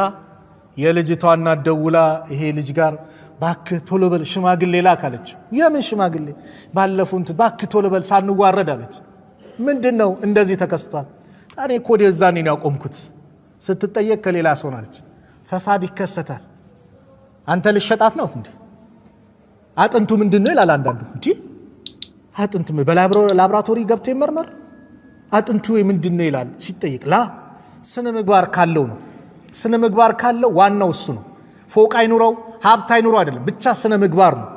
Speaker 2: የልጅቷ እናት ደውላ ይሄ ልጅ ጋር ባክህ ቶሎ በል ሽማግሌ ላክ አለች። የምን ሽማግሌ? ባለፈው እንትን ባክህ ቶሎ በል ሳንዋረድ አለች። ምንድን ነው እንደዚህ ተከስቷል? እኔ እኮ ወደዛኔ ነው ያቆምኩት። ስትጠየቅ ከሌላ ሰው አለች። ፈሳድ ይከሰታል። አንተ ልሸጣት ነው እንዴ? አጥንቱ ምንድን ነው ይላል አንዳንዱ። እንዴ አጥንቱ በላብራቶሪ ገብቶ ይመርመር አጥንቱ ምንድን ነው ይላል ሲጠይቅ። ላ ስነ ምግባር ካለው ነው። ስነ ምግባር ካለው ዋናው እሱ ነው። ፎቅ አይኑረው ሀብት አይኑረው አይደለም፣ ብቻ ስነ ምግባር ነው።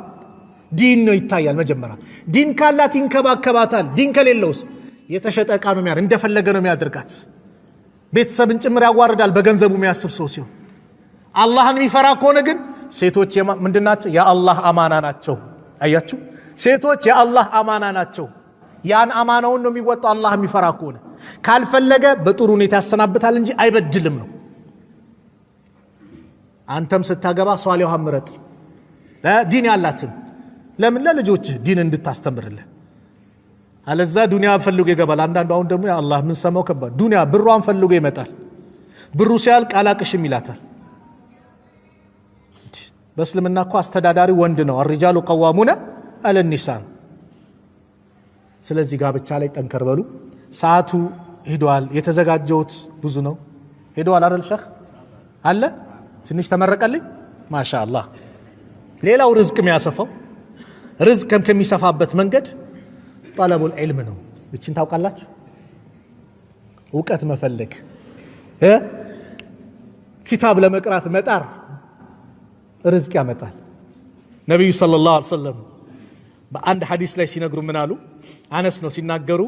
Speaker 2: ዲን ነው ይታያል። መጀመሪያ ዲን ካላት ይንከባከባታል። ዲን ከሌለውስ የተሸጠ ዕቃ ነው የሚያደርግ፣ እንደፈለገ ነው የሚያደርጋት። ቤተሰብን ጭምር ያዋርዳል በገንዘቡ የሚያስብ ሰው ሲሆን፣ አላህን የሚፈራ ከሆነ ግን ሴቶች ምንድን ናቸው? የአላህ አማና ናቸው። አያችሁ፣ ሴቶች የአላህ አማና ናቸው። ያን አማናውን ነው የሚወጣው አላህ የሚፈራ ከሆነ። ካልፈለገ በጥሩ ሁኔታ ያሰናብታል እንጂ አይበድልም ነው። አንተም ስታገባ ሷሊሃን ምረጥ፣ ዲን ያላትን። ለምን? ለልጆችህ ዲን እንድታስተምርልህ። አለዛ ዱንያ ፈልጎ ይገባል። አንዳንዱ አሁን ደግሞ ያ አላህ ምን ሰማው ከባድ ዱንያ ብሯን ፈልጎ ይመጣል። ብሩ ሲያልቅ አላቅሽም ይላታል። በእስልምና እኮ አስተዳዳሪ ወንድ ነው። الرجال قوامون على النساء። ስለዚህ ጋብቻ ላይ ጠንከር በሉ። ሰዓቱ ሄደዋል። የተዘጋጀውት ብዙ ነው። ሄደዋል አይደል ሸህ አለ ትንሽ ተመረቀልኝ። ማሻ አላህ። ሌላው ርዝቅ የሚያሰፋው ርዝቅ ከሚሰፋበት መንገድ ጠለቡል ዒልም ነው። እችን ታውቃላችሁ? እውቀት መፈለግ፣ ኪታብ ለመቅራት መጣር ርዝቅ ያመጣል። ነቢዩ ሰለላሁ ዐለይሂ ወሰለም በአንድ ሐዲስ ላይ ሲነግሩ ምን አሉ? አነስ ነው ሲናገሩ፣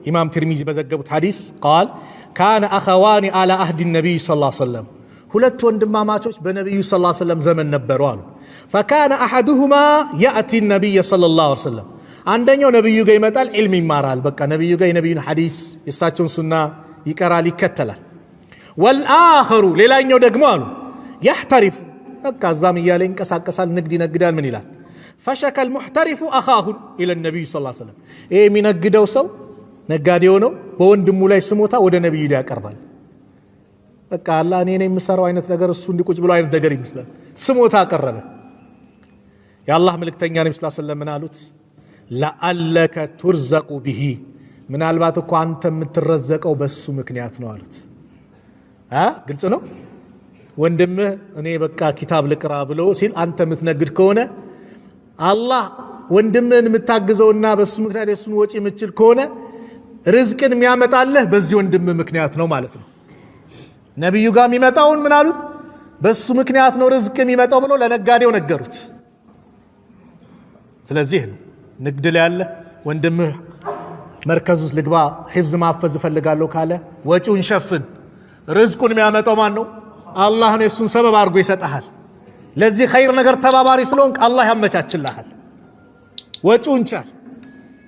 Speaker 2: ኢማም ትርሚዚ በዘገቡት ሐዲስ ቃል كان أخوان على عهد النبي صلى الله عليه وسلم፣ ሁለት ወንድማማቾች በነቢዩ صلى الله عليه وسلم ዘመን ነበሩ አሉ። فكان أحدهما يأتي النبي صلى الله عليه وسلم፣ አንደኛው ነቢዩ ጋር ይመጣል፣ ዒልም ይማራል። በቃ ነቢዩ ጋር የነቢዩን ሐዲስ የእሳቸውን ሱና ይቀራል፣ ይከተላል። ወልአኸሩ ሌላኛው ደግሞ አሉ ያሕተሪፉ፣ በቃ እዛም እያለ ይንቀሳቀሳል፣ ንግድ ይነግዳል። ምን ይላል? ፈሸከ ልሙሕተሪፉ አኻሁን ኢለ ነቢዩ ስ ሰለም። ይሄ የሚነግደው ሰው ነጋዴው ነው። በወንድሙ ላይ ስሞታ ወደ ነቢዩ ያቀርባል። በቃ አላ እኔ ነኝ የምሰራው አይነት ነገር፣ እሱ እንዲቁጭ ብሎ አይነት ነገር ይመስላል። ስሞታ አቀረበ። የአላህ መልእክተኛ ነቢ ስ ሰለም ምን አሉት? ለአለከ ቱርዘቁ ብሂ፣ ምናልባት እኮ አንተ የምትረዘቀው በሱ ምክንያት ነው አሉት። ግልጽ ነው። ወንድምህ እኔ በቃ ኪታብ ልቅራ ብሎ ሲል አንተ የምትነግድ ከሆነ፣ አላህ ወንድምህን የምታግዘውና በሱ ምክንያት የሱን ወጪ የምችል ከሆነ፣ ርዝቅን የሚያመጣልህ በዚህ ወንድምህ ምክንያት ነው ማለት ነው። ነቢዩ ጋር የሚመጣውን ምን አሉት? በሱ ምክንያት ነው ርዝቅ የሚመጣው ብሎ ለነጋዴው ነገሩት። ስለዚህ ነው ንግድ ላይ ያለ ወንድምህ መርከዝ ውስጥ ልግባ፣ ሒፍዝ ማፈዝ እፈልጋለሁ ካለ ወጪውን ሸፍን። ርዝቁን የሚያመጣው ማን ነው? አላህ ነው። የእሱን ሰበብ አድርጎ ይሰጠሃል። ለዚህ ኸይር ነገር ተባባሪ ስለሆንክ አላህ ያመቻችልሃል። ወጪውን ቻል።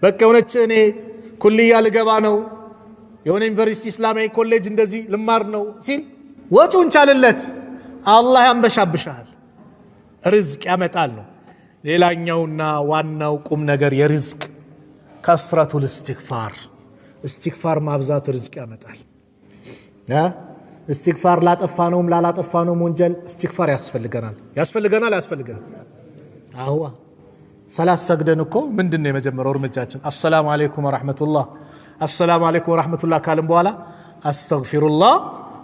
Speaker 2: በቃ የሆነች እኔ ኩልያ ልገባ ነው፣ የሆነ ዩኒቨርሲቲ እስላማዊ ኮሌጅ እንደዚህ ልማር ነው ሲል ወጪውን ቻልለት፣ አላህ ያንበሻብሻል፣ ርዝቅ ያመጣል ነው። ሌላኛውና ዋናው ቁም ነገር የርዝቅ ከስረቱል እስትግፋር፣ እስትግፋር ማብዛት ርዝቅ ያመጣል። እስትግፋር ላጠፋነውም ላላጠፋነውም ወንጀል እስትግፋር ያስፈልገናል፣ ያስፈልገናል፣ ያስፈልገናል። አዋ ሰላት ሰግደን እኮ ምንድን ነው የመጀመሪያው እርምጃችን? አሰላሙ አለይኩም ወረሕመቱላህ፣ አሰላሙ አለይኩም ወረሕመቱላህ ካልን በኋላ አስተግፊሩላህ፣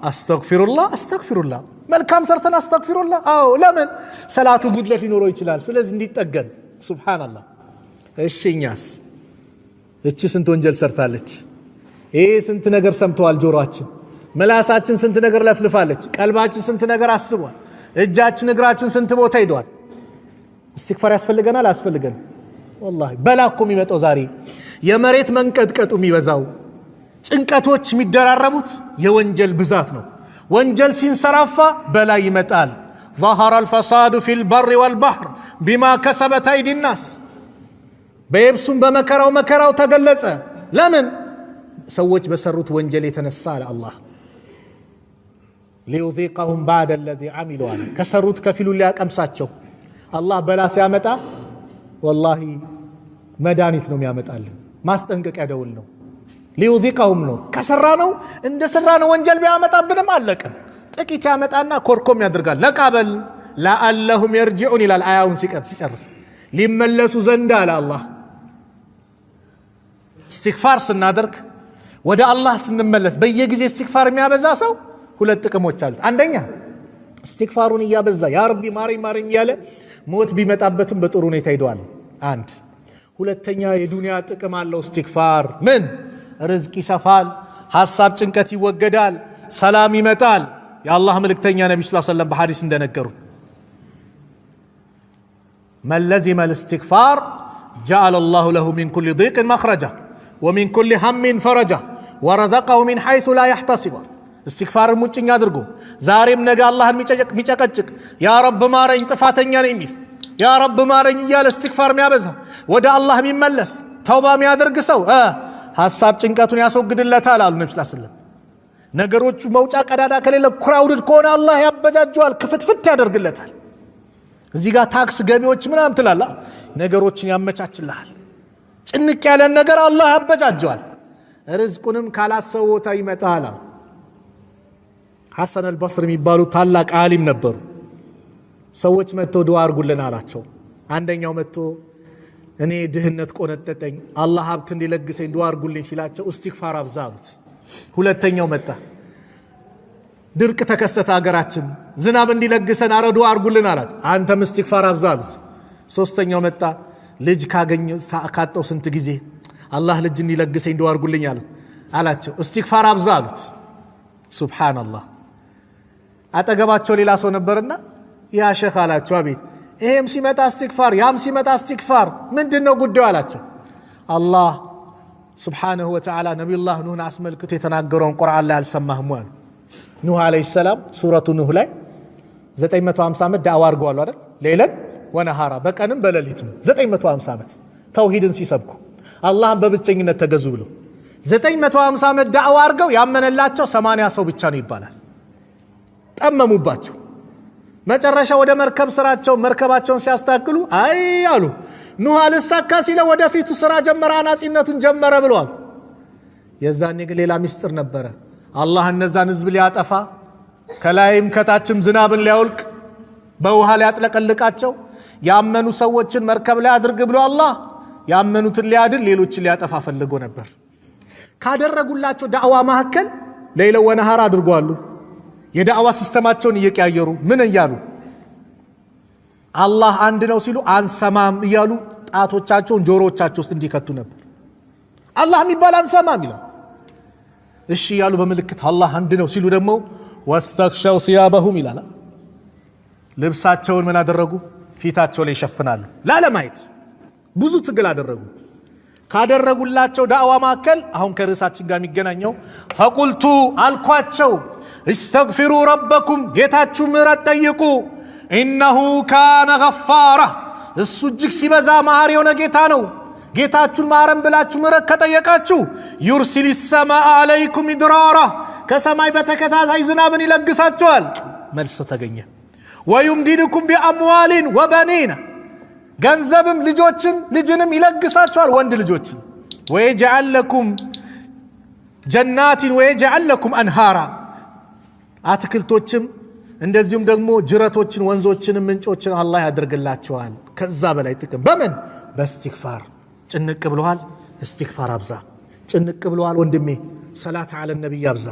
Speaker 2: አስተግፊሩላህ፣ አስተግፊሩላህ። መልካም ሰርተን አስተግፊሩላህ። አዎ ለምን? ሰላቱ ጉድለት ሊኖረው ይችላል። ስለዚህ እንዲጠገን። ሱብሃነላህ። እሺ እኛስ? እቺ ስንት ወንጀል ሰርታለች። ይህ ስንት ነገር ሰምተዋል ጆሮአችን፣ ምላሳችን ስንት ነገር ለፍልፋለች፣ ቀልባችን ስንት ነገር አስቧል፣ እጃችን እግራችን ስንት ቦታ ሂደዋል። እስትግፋር ያስፈልገናል አያስፈልገንም? ወላሂ በላ እኮ የሚመጣው ዛሬ የመሬት መንቀጥቀጡ የሚበዛው፣ ጭንቀቶች የሚደራረቡት የወንጀል ብዛት ነው። ወንጀል ሲንሰራፋ በላ ይመጣል። ظهر الفساد في البر والبحر بما كسبت أيدي الناس። በየብሱም በመከራው መከራው ተገለጸ። ለምን? ሰዎች በሰሩት ወንጀል የተነሳ አለ አላህ። ሊዩዚቀሁም ባዕደ አለዚ ዓሚሉ አለ፣ ከሰሩት ከፊሉን ሊያቀምሳቸው። አላህ በላ ሲያመጣ ወላሂ መድኃኒት ነው የሚያመጣልን፣ ማስጠንቀቂያ ደውል ነው። ሊዩዚቀሁም ነው። ከሰራ ነው እንደ ሰራ ነው ወንጀል ቢያመጣብንም አለቅም። ጥቂት ያመጣና ኮርኮም ያደርጋል። ለቃበል ለአለሁም የርጅዑን ይላል አያውን ሲጨርስ፣ ሊመለሱ ዘንድ አለ አላህ። እስትግፋር ስናደርግ፣ ወደ አላህ ስንመለስ፣ በየጊዜ እስትግፋር የሚያበዛ ሰው ሁለት ጥቅሞች አሉት። አንደኛ እስትግፋሩን እያበዛ ያ ረቢ ማረኝ ማረኝ እያለ ሞት ቢመጣበትም በጥሩ ሁኔታ ሂደዋል። አንድ ሁለተኛ የዱንያ ጥቅም አለው እስትግፋር። ምን? ርዝቅ ይሰፋል፣ ሀሳብ ጭንቀት ይወገዳል፣ ሰላም ይመጣል። የአላህ መልእክተኛ ነቢ ስ ሰለም በሐዲስ እንደነገሩ መን ለዚመ ልእስትግፋር ጀዐለ ላሁ ለሁ ሚን ኩል ዲቅን መኽረጃ ወሚን ኩል ሀሚን ፈረጃ ወረዘቀሁ ሚን ሐይሱ ላ ያሕተሲብ። እስትግፋርን ሙጭኝ አድርጎ ዛሬም ነገ አላህን የሚጨቀጭቅ፣ ያ ረብ ማረኝ ጥፋተኛ ነኝ የሚል፣ ያ ረብ ማረኝ እያለ እስትግፋር የሚያበዛ፣ ወደ አላህ የሚመለስ፣ ተውባ የሚያደርግ ሰው ሀሳብ ጭንቀቱን ያስወግድለታል አሉ ነቢ ስ ስለም። ነገሮቹ መውጫ ቀዳዳ ከሌለ፣ crowded ከሆነ አላህ ያበጃጀዋል፣ ክፍትፍት ያደርግለታል። እዚህ ጋር ታክስ ገቢዎች ምናምን ትላላ፣ ነገሮችን ያመቻችልሃል። ጭንቅ ያለን ነገር አላህ ያበጃጀዋል። ርዝቁንም ካላሰበ ቦታ ይመጣል። ሐሰን አልበስር የሚባሉ ታላቅ ዓሊም ነበሩ። ሰዎች መጥተው ዱዓ አድርጉልን አላቸው። አንደኛው መጥቶ እኔ ድህነት ቆነጠጠኝ፣ አላህ ሀብት እንዲለግሰኝ ዱዓ አድርጉልኝ ሲላቸው እስትግፋር አብዛ አሉት። ሁለተኛው መጣ። ድርቅ ተከሰተ ሀገራችን፣ ዝናብ እንዲለግሰን አረ ዱዓ አድርጉልን አላት። አንተም እስትግፋር አብዛ አሉት። ሶስተኛው መጣ። ልጅ ካገኘ ካጣው ስንት ጊዜ፣ አላህ ልጅ እንዲለግሰኝ ዱዓ አድርጉልኝ አሉት አላቸው። እስትግፋር አብዛ አሉት። ሱብሃነላህ። አጠገባቸው ሌላ ሰው ነበርና ያ ሼኽ አላቸው። አቤት። ይሄም ሲመጣ እስትግፋር፣ ያም ሲመጣ እስትግፋር፣ ምንድን ነው ጉዳዩ አላቸው። አላህ ሱብሓነሁ ወተዓላ ነቢዩላህ ኑህን አስመልክቶ የተናገረውን ቁርአን ላይ አልሰማህም አሉ። ኑህ ዓለይሂ ሰላም ሱረቱ ኑህ ላይ 950 ዓመት ዳዕዋ አድርገዋል አይደል? ሌለን ወነሃራ፣ በቀንም በሌሊትም 950 ዓመት ተውሂድን ሲሰብኩ፣ አላህን በብቸኝነት ተገዙ ብለው። 950 ዓመት ዳዕዋ አድርገው ያመነላቸው 80 ሰው ብቻ ነው ይባላል። ጠመሙባቸው። መጨረሻ ወደ መርከብ ስራቸው መርከባቸውን ሲያስተካክሉ አይ አሉ፣ ኑህ አልሳካ ሲለው ወደፊቱ ስራ ጀመረ፣ አናጺነቱን ጀመረ ብለዋል። የዛኔ ግን ሌላ ሚስጥር ነበረ። አላህ እነዛን ህዝብ ሊያጠፋ ከላይም ከታችም ዝናብን ሊያወልቅ በውሃ ሊያጥለቀልቃቸው ያመኑ ሰዎችን መርከብ ላይ አድርግ ብሎ አላህ ያመኑትን ሊያድን ሌሎችን ሊያጠፋ ፈልጎ ነበር። ካደረጉላቸው ዳዕዋ መካከል ليلا ونهارا አድርጓሉ። የዳዕዋ system ኣቸውን እየቀያየሩ ምን እያሉ አላህ አንድ ነው ሲሉ አንሰማም እያሉ ጣቶቻቸውን ጆሮዎቻቸው ውስጥ እንዲከቱ ነበር። አላህ የሚባል አንሰማም ይላል። እሺ እያሉ በምልክት አላህ አንድ ነው ሲሉ ደግሞ واستغشوا ثيابهم ይላል። ልብሳቸውን ምን አደረጉ? ፊታቸው ላይ ይሸፍናሉ ላለማየት። ብዙ ትግል አደረጉ። ካደረጉላቸው ዳዕዋ መካከል አሁን ከርዕሳችን ጋር የሚገናኘው فقلت አልኳቸው፣ استغفروا ربكم ጌታችሁ ምሕረት ጠይቁ፣ إنه كان غفارا እሱ እጅግ ሲበዛ መሐሪ የሆነ ጌታ ነው። ጌታችሁን ማረን ብላችሁ ምሕረት ከጠየቃችሁ يرسل السماء عليكم مدرارا ከሰማይ በተከታታይ ዝናብን ይለግሳችኋል። መልስ ተገኘ። ويمددكم بأموال وبنين ገንዘብም ልጆችም ልጅንም ይለግሳችኋል፣ ወንድ ልጆችን። ويجعل لكم جنات ويجعل لكم أنهارا አትክልቶችም እንደዚሁም ደግሞ ጅረቶችን፣ ወንዞችንም ምንጮችን አላህ ያደርግላችኋል። ከዛ በላይ ጥቅም በምን በእስትግፋር። ጭንቅ ብለዋል፣ እስትግፋር አብዛ። ጭንቅ ብለዋል ወንድሜ፣ ሰላት አለ ነቢይ አብዛ።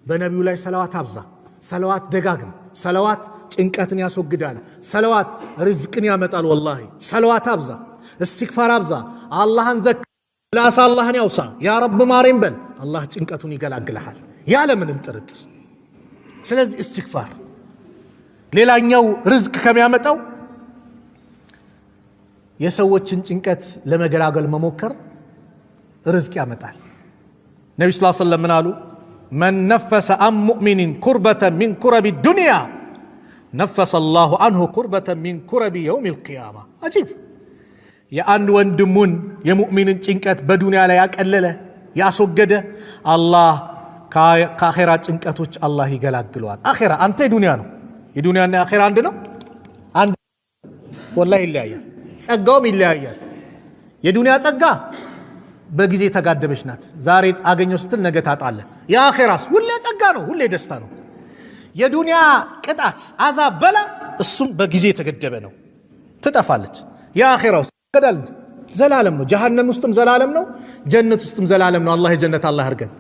Speaker 2: በነቢዩ ላይ ሰለዋት አብዛ። ሰለዋት ደጋግም። ሰለዋት ጭንቀትን ያስወግዳል። ሰለዋት ርዝቅን ያመጣል። ወላሂ ሰለዋት አብዛ፣ እስትግፋር አብዛ። አላህን ዘክ ላሳ አላህን ያውሳ። ያ ረብ ማሬም በል። አላህ ጭንቀቱን ይገላግልሃል ያለምንም ጥርጥር። ስለዚህ እስትግፋር ሌላኛው ርዝቅ ከሚያመጣው የሰዎችን ጭንቀት ለመገላገል መሞከር ርዝቅ ያመጣል። ነቢ ስ ሰለም ምን አሉ? من نفس عن مؤمن كربة من كرب الدنيا نفس الله عنه كربة من كرب يوم القيامة። عجيب! የአንድ ወንድሙን የሙእሚንን ጭንቀት በዱንያ ላይ ያቀለለ ያስወገደ አላህ ከአኼራ ጭንቀቶች አላህ ይገላግለዋል። አኼራ አንተ የዱንያ ነው። የዱንያና የአኼራ አንድ ነው? አንድ ወላሂ ይለያያል። ጸጋውም ይለያያል። የዱንያ ጸጋ በጊዜ የተጋደበች ናት። ዛሬ አገኘው ስትል ነገ ታጣለህ። የአኼራስ ሁሌ ጸጋ ነው፣ ሁሌ ደስታ ነው። የዱንያ ቅጣት አዛብ በላ እሱም በጊዜ የተገደበ ነው፣ ትጠፋለች። የአኼራውስ ገዳል ዘላለም ነው። ጀሃነም ውስጥም ዘላለም ነው፣ ጀነት ውስጥም ዘላለም ነው። አላህ የጀነት አላህ አድርገን።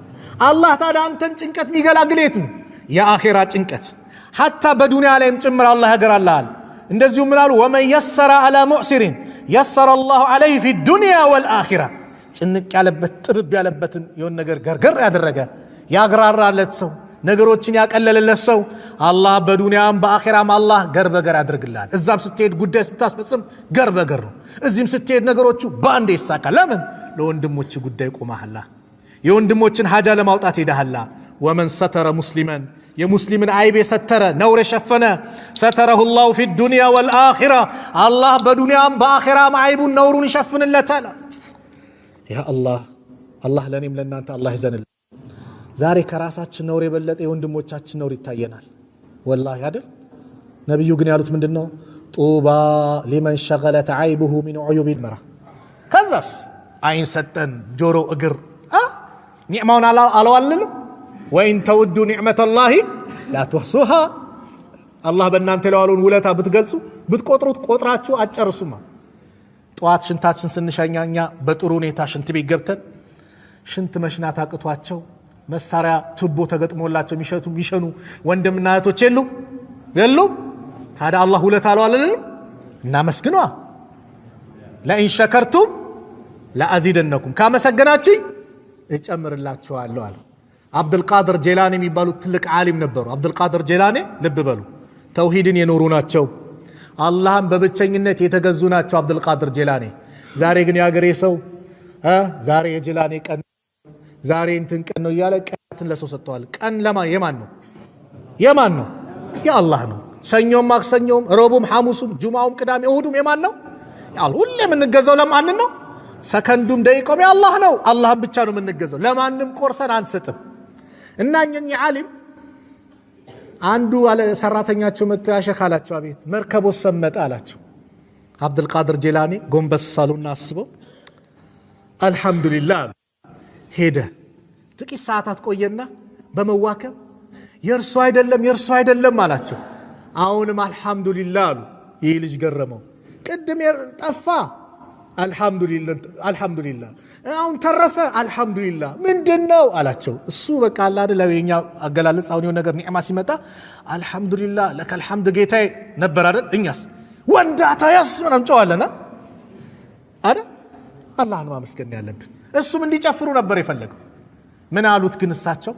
Speaker 2: አላህ ታዲያ አንተን ጭንቀት የሚገላግል የት ነው? የአኼራ ጭንቀት حتى በዱንያ ላይም ጭምር አላህ ያገራልሃል። እንደዚሁ ምን አሉ? ومن يسر على معسر يسر الله عليه في الدنيا والآخرة። ጭንቅ ያለበት ጥብብ ያለበትን የሆነ ነገር ገርገር ያደረገ ያግራራለት ሰው ነገሮችን ያቀለለለት ሰው አላህ በዱንያም በአኼራም አላህ ገር በገር ያደርግልሃል። እዛም ስትሄድ ጉዳይ ስታስፈጽም ገር በገር ነው። እዚህም ስትሄድ ነገሮቹ በአንዴ ይሳካል። ለምን? ለወንድሞች ጉዳይ ቆመሃላ። የወንድሞችን ሀጃ ለማውጣት ሄደሃላ። ومن ستر مسلما የሙስሊምን አይብ የሰተረ ነውር የሸፈነ ستره الله في الدنيا والآخرة አላህ በዱንያም በአኼራም አይቡን ነውሩን ይሸፍንለታል። ያ አላህ፣ አላህ ለእኔም ለእናንተ አላህ ይዘንልን። ዛሬ ከራሳችን ነውር የበለጠ የወንድሞቻችን ነውር ይታየናል። ወላሂ አይደል? ነቢዩ ግን ያሉት ምንድን ነው? طوبى لمن شغلته عيبه من عيوب المرأة። ከዛስ አይን ሰጠን፣ ጆሮ፣ እግር ኒዕማውን አለዋልንም። وإن تعدوا نعمة الله لا تحصوها። አላህ በእናንተ የዋለውን ውለታ ብትገልጹ ብትቆጥሩት ቆጥራችሁ አትጨርሱማ። ጠዋት ሽንታችን ስንሸኛ እኛ በጥሩ ሁኔታ ሽንት ቤት ገብተን ሽንት መሽናት አቅቷቸው መሳሪያ ቱቦ ተገጥሞላቸው የሚሸቱ የሚሸኑ ወንድምና እህቶች የሉም የሉም። ታዲያ አላህ ውለታ አልዋለልንም? እናመስግኗ። لئن شكرتم لأزيدنكم ካመሰገናችሁኝ እጨምርላችኋለሁ አለ። አብዱልቃድር ጄላኒ የሚባሉት ትልቅ ዓሊም ነበሩ። አብዱልቃድር ጄላኒ ልብ በሉ፣ ተውሂድን የኖሩ ናቸው። አላህን በብቸኝነት የተገዙ ናቸው። አብዱልቃድር ጄላኒ። ዛሬ ግን የሀገሬ ሰው ዛሬ የጄላኒ ቀን ዛሬ እንትን ቀን ነው እያለ ቀናትን ለሰው ሰጥተዋል። ቀን ለማ የማን ነው? የማን ነው? የአላህ ነው። ሰኞም፣ ማክሰኞም፣ ረቡም፣ ሐሙሱም፣ ጁማውም፣ ቅዳሜ እሁዱም የማን ነው? ሁሌ የምንገዛው ለማንን ነው? ሰከንዱም ደቂቃውም የአላህ ነው። አላህን ብቻ ነው የምንገዛው፣ ለማንም ቆርሰን አንሰጥም። እና እኚህ ዓሊም አንዱ ሰራተኛቸው መጥቶ يا شيخ አላቸው። አቤት። መርከቦ ሰመጠ አላቸው። አብዱልቃድር ጄላኒ ጎንበስ ሳሉና አስበው አልሐምዱሊላህ አሉ። ሄደ። ጥቂት ሰዓታት ቆየና በመዋከብ የእርሱ አይደለም የእርሱ አይደለም አላቸው። አሁንም አልሐምዱሊላህ አሉ። ይህ ልጅ ገረመው። ቅድም ጠፋ አልሐምዱሊላህ፣ አሁን ተረፈ አልሐምዱሊላህ፣ ምንድን ነው አላቸው። እሱ በቃ አለ አይደል የኛ አገላለጽ፣ አሁን የሆነ ነገር ኒዕማ ሲመጣ አልሐምዱሊላህ لك الحمد ጌታዬ ነበር አይደል? እኛስ ወንዳታ ያስ ምናምን ጨዋለና አይደል? አላህን ማመስገን ያለብን። እሱም እንዲጨፍሩ ነበር የፈለገው። ምን አሉት ግን እሳቸው፣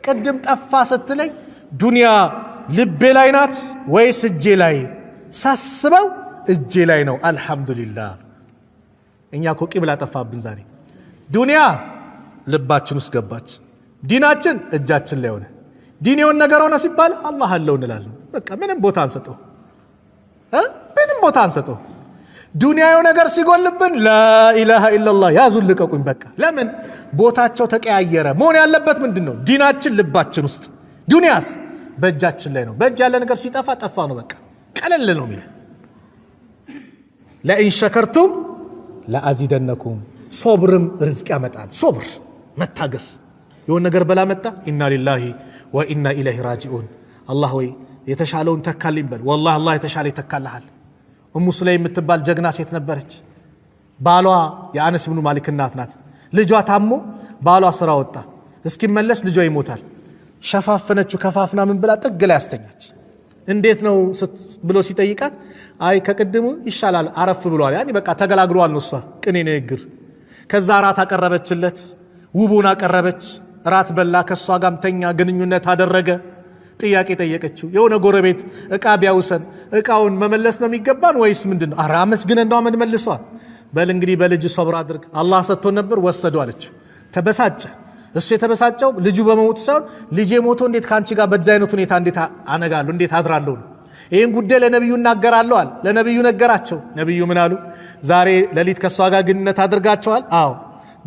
Speaker 2: ቅድም ጠፋ ስትለኝ ዱንያ ልቤ ላይ ናት ወይስ እጄ ላይ? ሳስበው እጄ ላይ ነው። አልሐምዱሊላህ። እኛ እኮ ቂብላ ጠፋብን ዛሬ። ዱንያ ልባችን ውስጥ ገባች፣ ዲናችን እጃችን ላይ ሆነ። ዲን የሆነ ነገር ሆነ ሲባል አላህ አለው እንላለን። በቃ ምንም ቦታ አንሰጠው፣ ምንም ቦታ አንሰጠው። ዱንያው ነገር ሲጎልብን لا إله إلا الله ያዙን ልቀቁኝ። በቃ ለምን ቦታቸው ተቀያየረ? መሆን ያለበት ምንድን ነው? ዲናችን ልባችን ውስጥ፣ ዱንያስ በእጃችን ላይ ነው። በእጅ ያለ ነገር ሲጠፋ ጠፋ ነው፣ በቃ ቀለል ነው የሚለ። لئن شكرتم لأزيدنكم። ሶብርም ርዝቅ ያመጣል። ሶብር መታገስ። የሆነ ነገር በላ መጣ፣ إنا لله وإنا إليه راجعون። አላህ ወይ የተሻለውን ተካልኝ በል። ወላሂ አላህ የተሻለ ይተካልሃል። እሙ ሱለይም የምትባል ጀግና ሴት ነበረች። ባሏ የአነስ ብኑ ማሊክ እናት ናት። ልጇ ታሞ ባሏ ስራ ወጣ። እስኪመለስ ልጇ ይሞታል። ሸፋፈነችው። ከፋፍና ምን ብላ ጥግ ላይ አስተኛች። እንዴት ነው ብሎ ሲጠይቃት አይ ከቅድሙ ይሻላል አረፍ ብሏል። ያኔ በቃ ተገላግሏል ነው እሷ ቅኔ ንግግር። ከዛ ራት አቀረበችለት፣ ውቡን አቀረበች። ራት በላ፣ ከእሷ ጋም ተኛ፣ ግንኙነት አደረገ። ጥያቄ ጠየቀችው። የሆነ ጎረቤት እቃ ቢያውሰን እቃውን መመለስ ነው የሚገባን ወይስ ምንድን ነው? ኧረ አመስግነን እንደው መልሰዋል። በል እንግዲህ በልጅ ሰብር አድርግ፣ አላህ ሰጥቶን ነበር ወሰዱ አለችው። ተበሳጨ። እሱ የተበሳጨው ልጁ በመሞቱ ሳይሆን ልጄ ሞቶ እንዴት ከአንቺ ጋር በዚህ አይነት ሁኔታ እንዴት አነጋለሁ እንዴት አድራለሁ ነው። ይህን ጉዳይ ለነቢዩ እናገራለሁ አለ። ለነቢዩ ነገራቸው። ነቢዩ ምን አሉ? ዛሬ ሌሊት ከእሷ ጋር ግንኙነት አድርጋቸዋል? አዎ።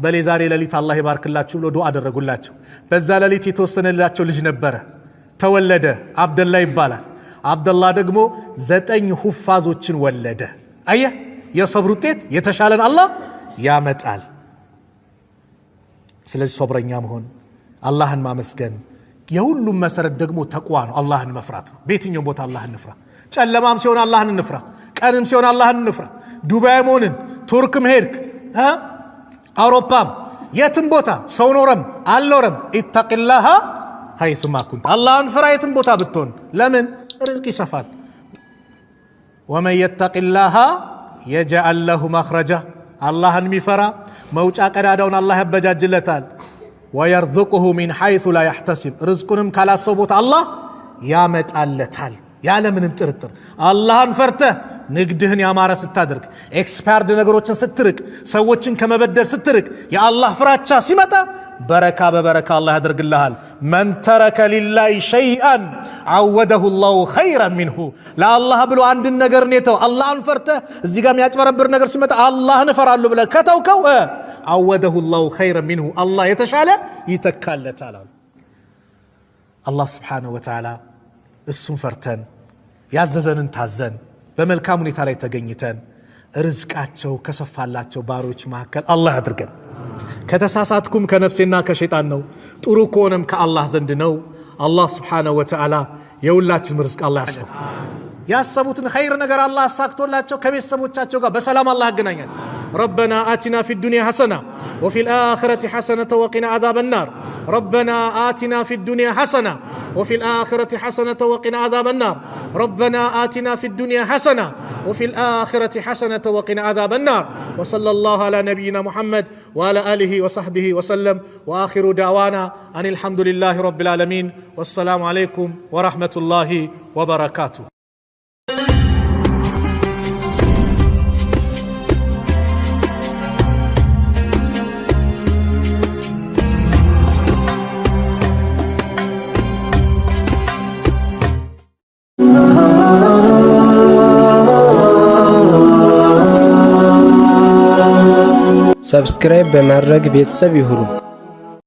Speaker 2: በሌ ዛሬ ሌሊት አላህ ይባርክላችሁ ብሎ ዱዓ አደረጉላቸው። በዛ ሌሊት የተወሰነላቸው ልጅ ነበረ፣ ተወለደ። አብደላ ይባላል። አብደላ ደግሞ 9 ሁፋዞችን ወለደ። አየህ፣ የሰብር ውጤት የተሻለን አላህ ያመጣል። ስለዚህ ሶብረኛ መሆን፣ አላህን ማመስገን፣ የሁሉም መሰረት ደግሞ ተቅዋ ነው፣ አላህን መፍራት ነው። በየትኛውም ቦታ አላህን እንፍራ። ጨለማም ሲሆን አላህን እንፍራ፣ ቀንም ሲሆን አላህን እንፍራ። ዱባይም ሆንን ቱርክም ሄድክ አውሮፓም የትም ቦታ ሰው ኖረም አልኖረም اتق الله حيثما كنت፣ አላህን ፍራ የትም ቦታ ብትሆን። ለምን ርዝቅ ይሰፋል። ومن يتق الله يجعل له مخرجا፣ አላህን የሚፈራ መውጫ ቀዳዳውን አላህ ያበጃጅለታል። ويرزقه من حيث لا يحتسب፣ ርዝቁንም ካላሰው ቦታ አላህ ያመጣለታል ያለምንም ጥርጥር። አላህን ፈርተህ ንግድህን ያማረ ስታደርግ፣ expired ነገሮችን ስትርቅ፣ ሰዎችን ከመበደል ስትርቅ፣ የአላህ ፍራቻ ሲመጣ በረካ በበረካ አላህ ያደርግልሃል። من ترك لله شيئا عوضه الله خيرا منه። ለአላህ ብሎ አንድን ነገር የተው አላህን ፈርተህ እዚህ ጋር የሚያጭበረብር ነገር ሲመጣ አላህን እፈራለሁ ብለህ ከተውከው عوضه الله خيرا منه፣ አላህ የተሻለ ይተካለታል አሉ። አላህ سبحانه وتعالى እሱን ፈርተን ያዘዘንን ታዘን በመልካም ሁኔታ ላይ ተገኝተን ርዝቃቸው ከሰፋላቸው ባሮች መካከል አላህ አድርገን። ከተሳሳትኩም ከነፍሴና ከሸይጣን ነው፣ ጥሩ ከሆነም ከአላህ ዘንድ ነው። አላህ ስብሓነሁ ወተዓላ የሁላችንም ርዝቅ አላህ ያስፋው። ያሰቡትን ኸይር ነገር አላህ አሳክቶላቸው ከቤተሰቦቻቸው ጋር በሰላም አላህ ያገናኛል። ረበና አቲና ፊ ዱንያ ሐሰና ወፊ ልአኽረቲ ሐሰነተ ወቂና ዓዛበ ናር። ረበና አቲና ፊ ዱንያ ሐሰና وفي الآخرة حسنة وقنا عذاب النار. ربنا آتنا في الدنيا حسنة وفي الآخرة حسنة وقنا عذاب النار. وصلى الله على نبينا محمد وعلى آله وصحبه وسلم. وآخر دعوانا أن الحمد لله رب العالمين. والسلام عليكم ورحمة الله وبركاته.
Speaker 1: Subscribe በማድረግ ቤተሰብ ይሁኑ።